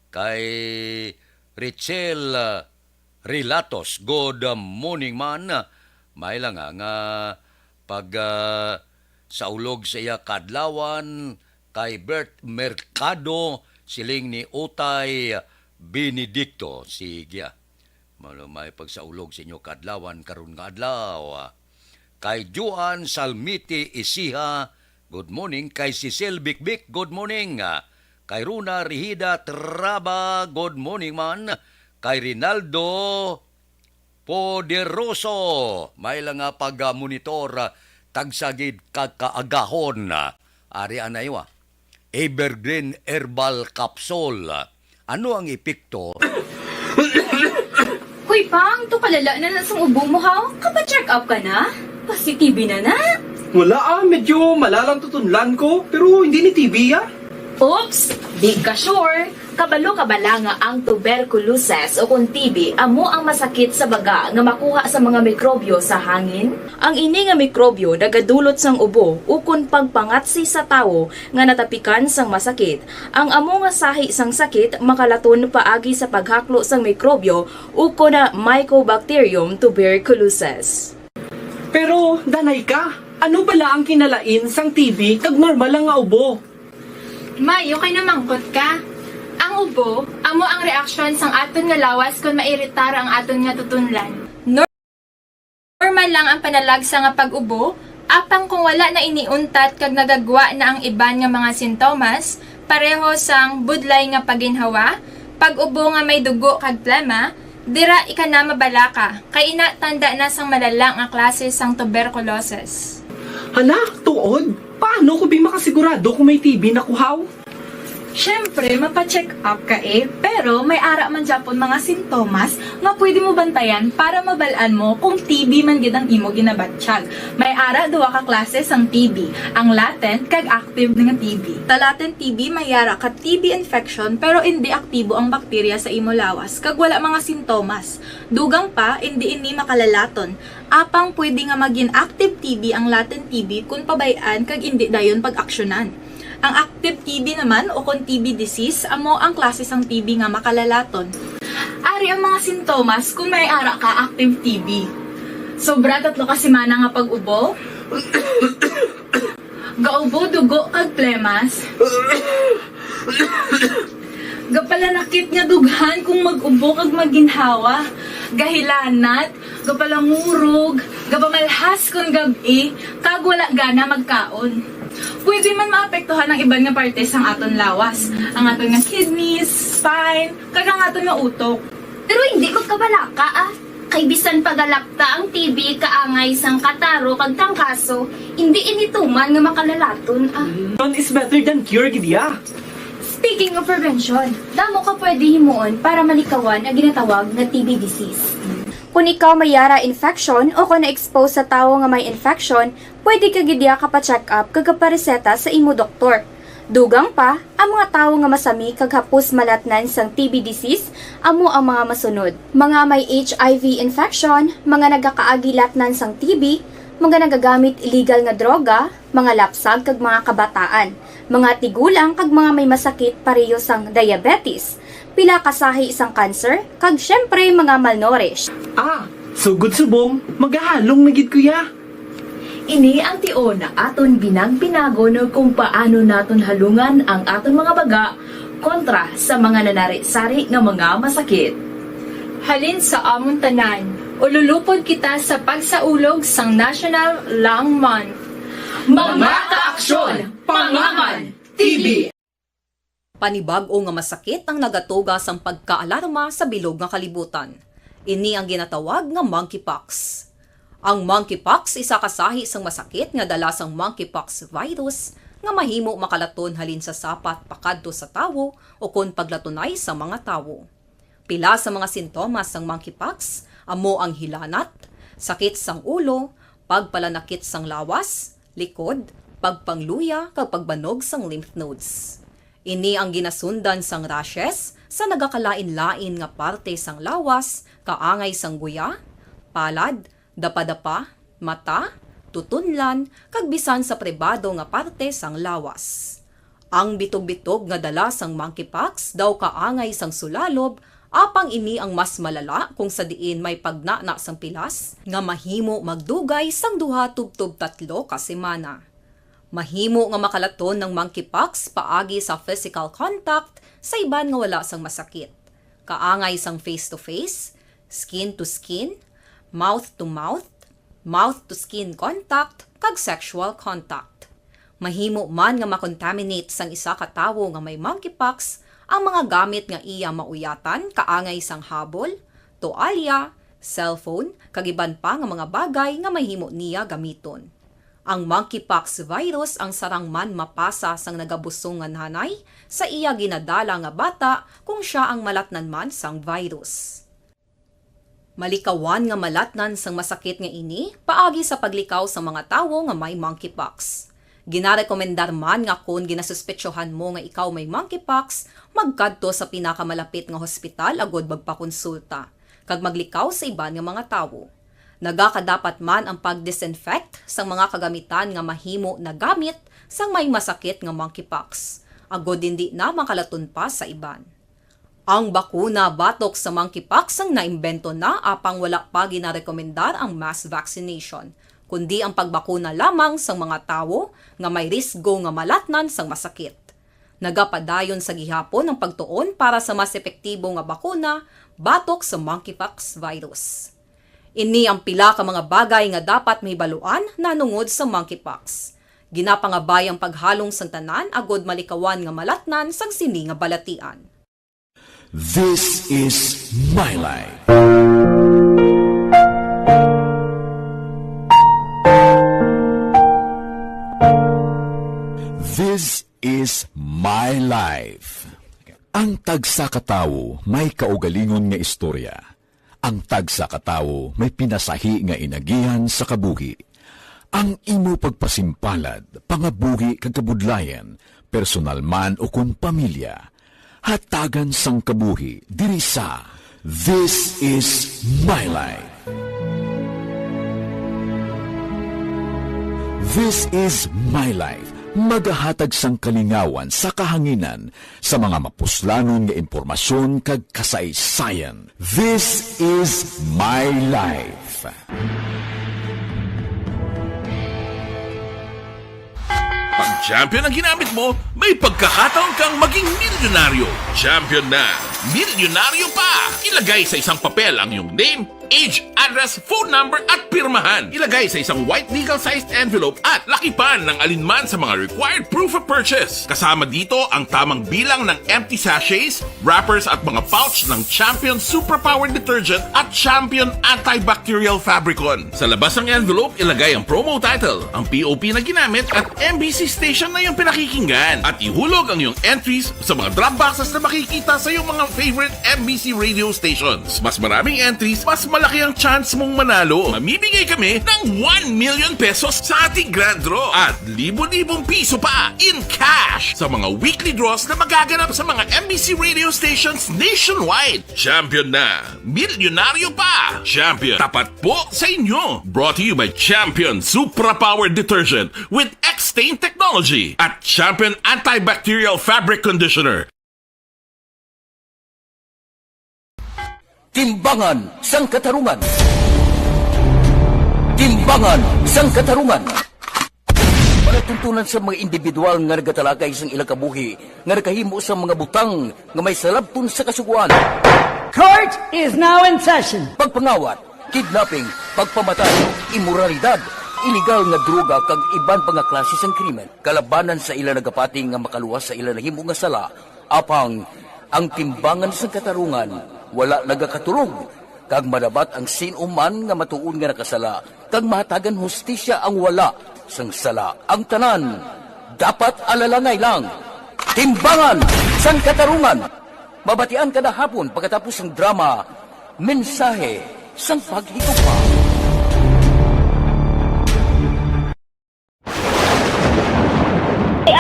kay Richel Relatos, good morning man. May lang nga, nga pag, ah, saulog sa iya kadlawan, kay Bert Mercado, siling ni Utay Benedicto. Sige, ah. Malo may pagsaulog sa inyo kadlawan karon nga adlaw. Kay Juan Salmiti Isiha, good morning. Kay Cecil Bikbik, good morning. Kay Runa Rihida Traba, good morning man. Kay Rinaldo Poderoso, may lang nga pag-monitor, tagsa gid ka kaagahon. Ari anay wa. Evergreen Herbal Capsule. Ano ang epekto? Hoy, Pang, to kalala na na sang ubo mo, haw? Kapa-check up ka na? Pa-C T B na na? Wala, ah, medyo malalang tutunlan ko, pero hindi ni T B, ah. Oops, di ka sure. Kabalo ka bala nga ang tuberculosis o kon T B amo ang masakit sa baga nga makuha sa mga mikrobyo sa hangin? Ang ini nga mikrobyo nagadulot sang ubo ukon pagpangatsi sa tawo nga natapikan sang masakit. Ang amo nga sahi sang sakit makalaton paagi sa paghaklo sang mikrobyo ukon na Mycobacterium tuberculosis. Pero, danay ka, ano bala ang kinalain sang T B kag normal lang nga ubo? May, okay na mangkot ka. Ang ubo, amo ang reaksyon sang aton nga lawas kon mairitar ang aton nga tutunlan. Nor- Normal lang ang panalagsa nga pag-ubo, apang kung wala na ini untat kag nagagwa na ang iban nga mga sintomas, pareho sang budlay nga paginhawa, pag-ubo nga may dugo kag plema, dira ika na mabalaka, kay ina tanda na sang malala nga klase sang tuberculosis. Hala, tuod? Paano ko bi makasigurado kung may T B na kuhaw? Siyempre, mapa-check up ka eh, pero may ara man gyapon mga sintomas nga pwede mo bantayan para mabal-an mo kung T B man gid ang imo ginabatyag. May ara duha ka klase sang T B, ang latent kag active nga T B. Sa latent T B, may ara ka T B infection pero indi aktibo ang bakterya sa imo lawas kag wala mga sintomas. Dugang pa, indi ini makalalaton. Apang pwede nga magin active T B ang latent T B kon pabay-an kag indi dayon pag-aksyonan. Ang active T B naman o kon T B disease amo ang klase sang T B nga makalalaton. Ari ang mga sintomas kon may ara ka active T B. Sobra tatlo ka semana nga pag-ubo. Gaubo dugo kag plemas. Gapalanakit nga dughan kung mag-ubo kag maginhawa. Gahilanat, gapalangurog, gapamalhas kon gab-i, kag wala gana magkaon. Pwede man maapektuhan ang iban nga parte sang aton lawas, ang aton nga kidneys, spine, kag ang aton nga utok. Pero hindi magkabalaka ah. Kay bisan pagalapta ang T B kaangay sang kataro kag trangkaso, hindi ini tuman nga makalalaton ah. None is better than cure gid ya. Speaking of prevention, damo ka pwede himuon para malikawan ang ginatawag nga T B disease. Kung ikaw may yara infection o kung na-expose sa tawo nga may infection, pwede ka gid diya ka pa-check up kag kapareseta sa imo doktor. Dugang pa, ang mga tawo nga masami kag hapos malatnan sang T B disease amo ang mga masunod: mga may H I V infection, mga nagakaagi latnan sang T B, mga nagagamit illegal nga droga, mga lapsag kag mga kabataan, mga tigulang kag mga may masakit pareho sang diabetes, pila ka sahi sang cancer, kag syempre mga malnourished. Ah, sugod subong, magahalong na gid ko ya. Ini ang tion aton binag-binagon kung paano naton halungan ang aton mga baga kontra sa mga nanari-sari nga mga masakit. Halin sa amon tanan, ululupod kita sa pagsaulog sang National Lung Month. Mga kaaksyon, pangaman, T B. Panibag-o nga masakit ang nagatuga sang pagkaalarma sa bilog nga kalibutan. Ini ang ginatawag nga monkeypox. Ang monkeypox isa ka sahi sang masakit nga dala sang monkeypox virus nga mahimo makalaton halin sa sapat pakadto sa tawo ukon paglatunay sa mga tawo. Pila sa mga sintomas sang monkeypox amo ang hilanat, sakit sang ulo, pagpalanakit sang lawas, likod, pagpangluya, kag pagbanog sang lymph nodes. Ini ang ginasundan sang rashes sa nagakalain-lain nga parte sang lawas, kaangay sang guya, palad, dapadapa, mata, tutunlan, kag bisan sa pribado nga parte sang lawas. Ang bitog-bitog nga dala sang monkeypox daw kaangay sang sulalob, apang ini ang mas malala kung sa diin may pagnana sang pilas nga mahimo magdugay sang duha tubtob tatlo ka semana. Mahimo nga makalaton ang monkeypox paagi sa physical contact sa iban nga wala sang masakit, kaangay sang face-to-face, skin-to-skin, mouth-to-mouth, mouth-to-skin contact, kag sexual contact. Mahimo man nga makontaminate sang isa ka tawo nga may monkeypox ang mga gamit nga iya mauyatan, kaangay sang habol, toalya, cellphone, kag iban pa nga mga bagay nga mahimo niya gamiton. Ang monkeypox virus ang sarang man mapasa sang nagabusong nga nanay sa iya ginadala nga bata kung sia ang malatnan man sang virus. Malikawan nga malatnan sang masakit nga ini paagi sa paglikaw sang mga tawo nga may monkeypox. Ginarekomendar man nga kon ginasuspetsohan mo nga ikaw may monkeypox, magkadto sa pinakamalapit nga hospital agud magpakonsulta kag maglikaw sa iban nga mga tawo. Nagakadapat man ang pag-disinfect sang mga kagamitan nga mahimo nagamit sang may masakit nga monkeypox, agud hindi na makalaton pa sa iban. Ang bakuna batok sa monkeypox ang naimbento na, apang wala pa ginarekomendar ang mass vaccination, kundi ang pagbakuna lamang sang mga tawo nga may risgo nga malatnan sang masakit. Nagapadayon sa gihapon ang pagtuon para sa mas epektibo nga bakuna batok sa monkeypox virus. Ini ang pila ka mga bagay nga dapat mahibaluan nanungod sa monkeypox. Ginapangabay ang paghalong sang tanan agud malikawan nga malatnan sang sini nga balatian. This is my life. This is my life. Ang tagsa ka tawo may kaugalingon nga istorya. Ang tagsa ka tawo may pinasahi nga inagihan sa kabuhi. Ang imo pagpasimpalad, pangabuhi kag kabudlayan, personal man o kon pamilya, hatagan sang kabuhi diri sa This Is My Life. This Is My Life, magahatag sang kalingawan sa kahanginan sa mga mapuslanon nga impormasyon kag kasaysayan. This Is My Life. Pag champion ang ginamit mo, may pagkakataon kang maging milyonaryo. Champion na, milyonaryo pa! Ilagay sa isang papel ang iyong name, age, address, phone number at pirmahan. Ilagay sa isang white legal-sized envelope at lakipan ng alinman sa mga required proof of purchase. Kasama dito ang tamang bilang ng empty sachets, wrappers at mga pouch ng Champion Superpower Detergent at Champion Antibacterial Fabricon. Sa labas ng envelope, ilagay ang promo title, ang P O P na ginamit at M B C station na iyong pinakikinggan. At ihulog ang iyong entries sa mga drop boxes na makikita sa iyong mga favorite M B C radio stations. Mas maraming entries, mas malaki ang chance mong manalo. Mamimigay kami ng one million pesos sa ating grand draw at libo-libong piso pa in cash sa mga weekly draws na magaganap sa mga M B C radio stations nationwide. Champion na! Milyonaryo pa! Champion, tapat po sa inyo! Brought to you by Champion Supra Power Detergent with X-Stain Technology at Champion Antibacterial Fabric Conditioner. Timbangan sang Katarungan. Timbangan sang Katarungan. Palatuntunan sa mga individual nga nagatalakay sang ilang kabuhi nga nakahimo sa mga butang nga may salabton sa kasugoan. Court is now in session. Pagpangawat, kidnapping, pagpamatay, imoralidad, iligal nga droga kag iban pa nga klase sang krimen kalabanan sa ila nagapati nga makaluwas sa ila nahimo nga sala. Apang ang timbangan sang katarungan wala nagakatulog, kag madabat ang sin-o man nga matuod nga nakasala, kag mahatagan hustisya ang wala sang sala. Ang tanan dapat alalangay lang. Timbangan sang Katarungan, mabatian kada hapon pagkatapos sang drama, Mensahe sang Paghigugma.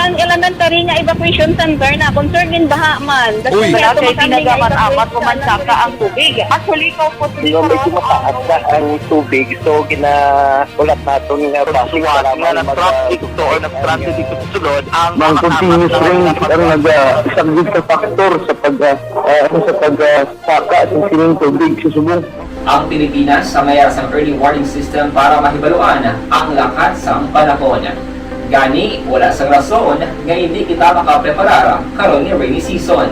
Ang elementary nga evacuation center na concerned in baha man. Uy, Kasi wala kay kami tinaga man, evacuation amat o man saka ang tubig. Actually, ikaw po, Di ba, medyo mataas na ang tubig, so ginaulat naton nga base Suwat para nga may mag- nag-traffic to or nag-traffic dito sa sulod, ang Mang mga continuous apat na rain ang nag-, ah, isa gid ka factor sa pag, ah, ah, sa pag, ah, saka sa sining tubig sa subong. Ang Pilipinas sa mayar sang early warning system para mahibaluan ang lakat sang panahon. Gani, wala sang rason nga hindi kita makapreparar karon nga rainy season.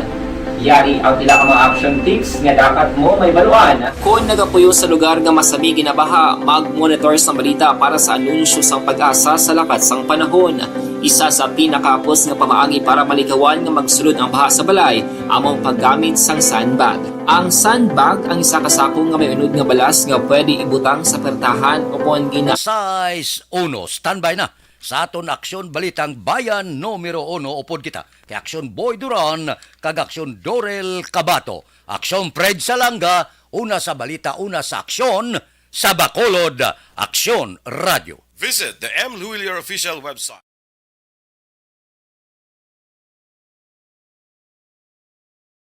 Yari ang pila ka mga action tips nga dapat mo mahibaluan. Kon nagapuyo sa lugar nga masami ginabaha, mag-monitor sang balita para sa anunsyo sang PAGASA sa lakat sang panahon. Isa sa pinakahapos nga pamaagi para malikawan nga magsulod ang baha sa balay amo ang paggamit sang sandbag. Ang sandbag ang isa ka sako nga may unod nga balas nga pwede ibutang sa pertahan upon gina- Sais uno, standby na sa aton Aksyon Balitang Bayan numero uno. Upod kita kay Aksyon Boy Duran kag Aksyon Dorel Cabato. Aksyon Fred Salanga, una sa balita, una sa aksyon, sa Bacolod, Aksyon Radio. Visit the M Luwilier official website.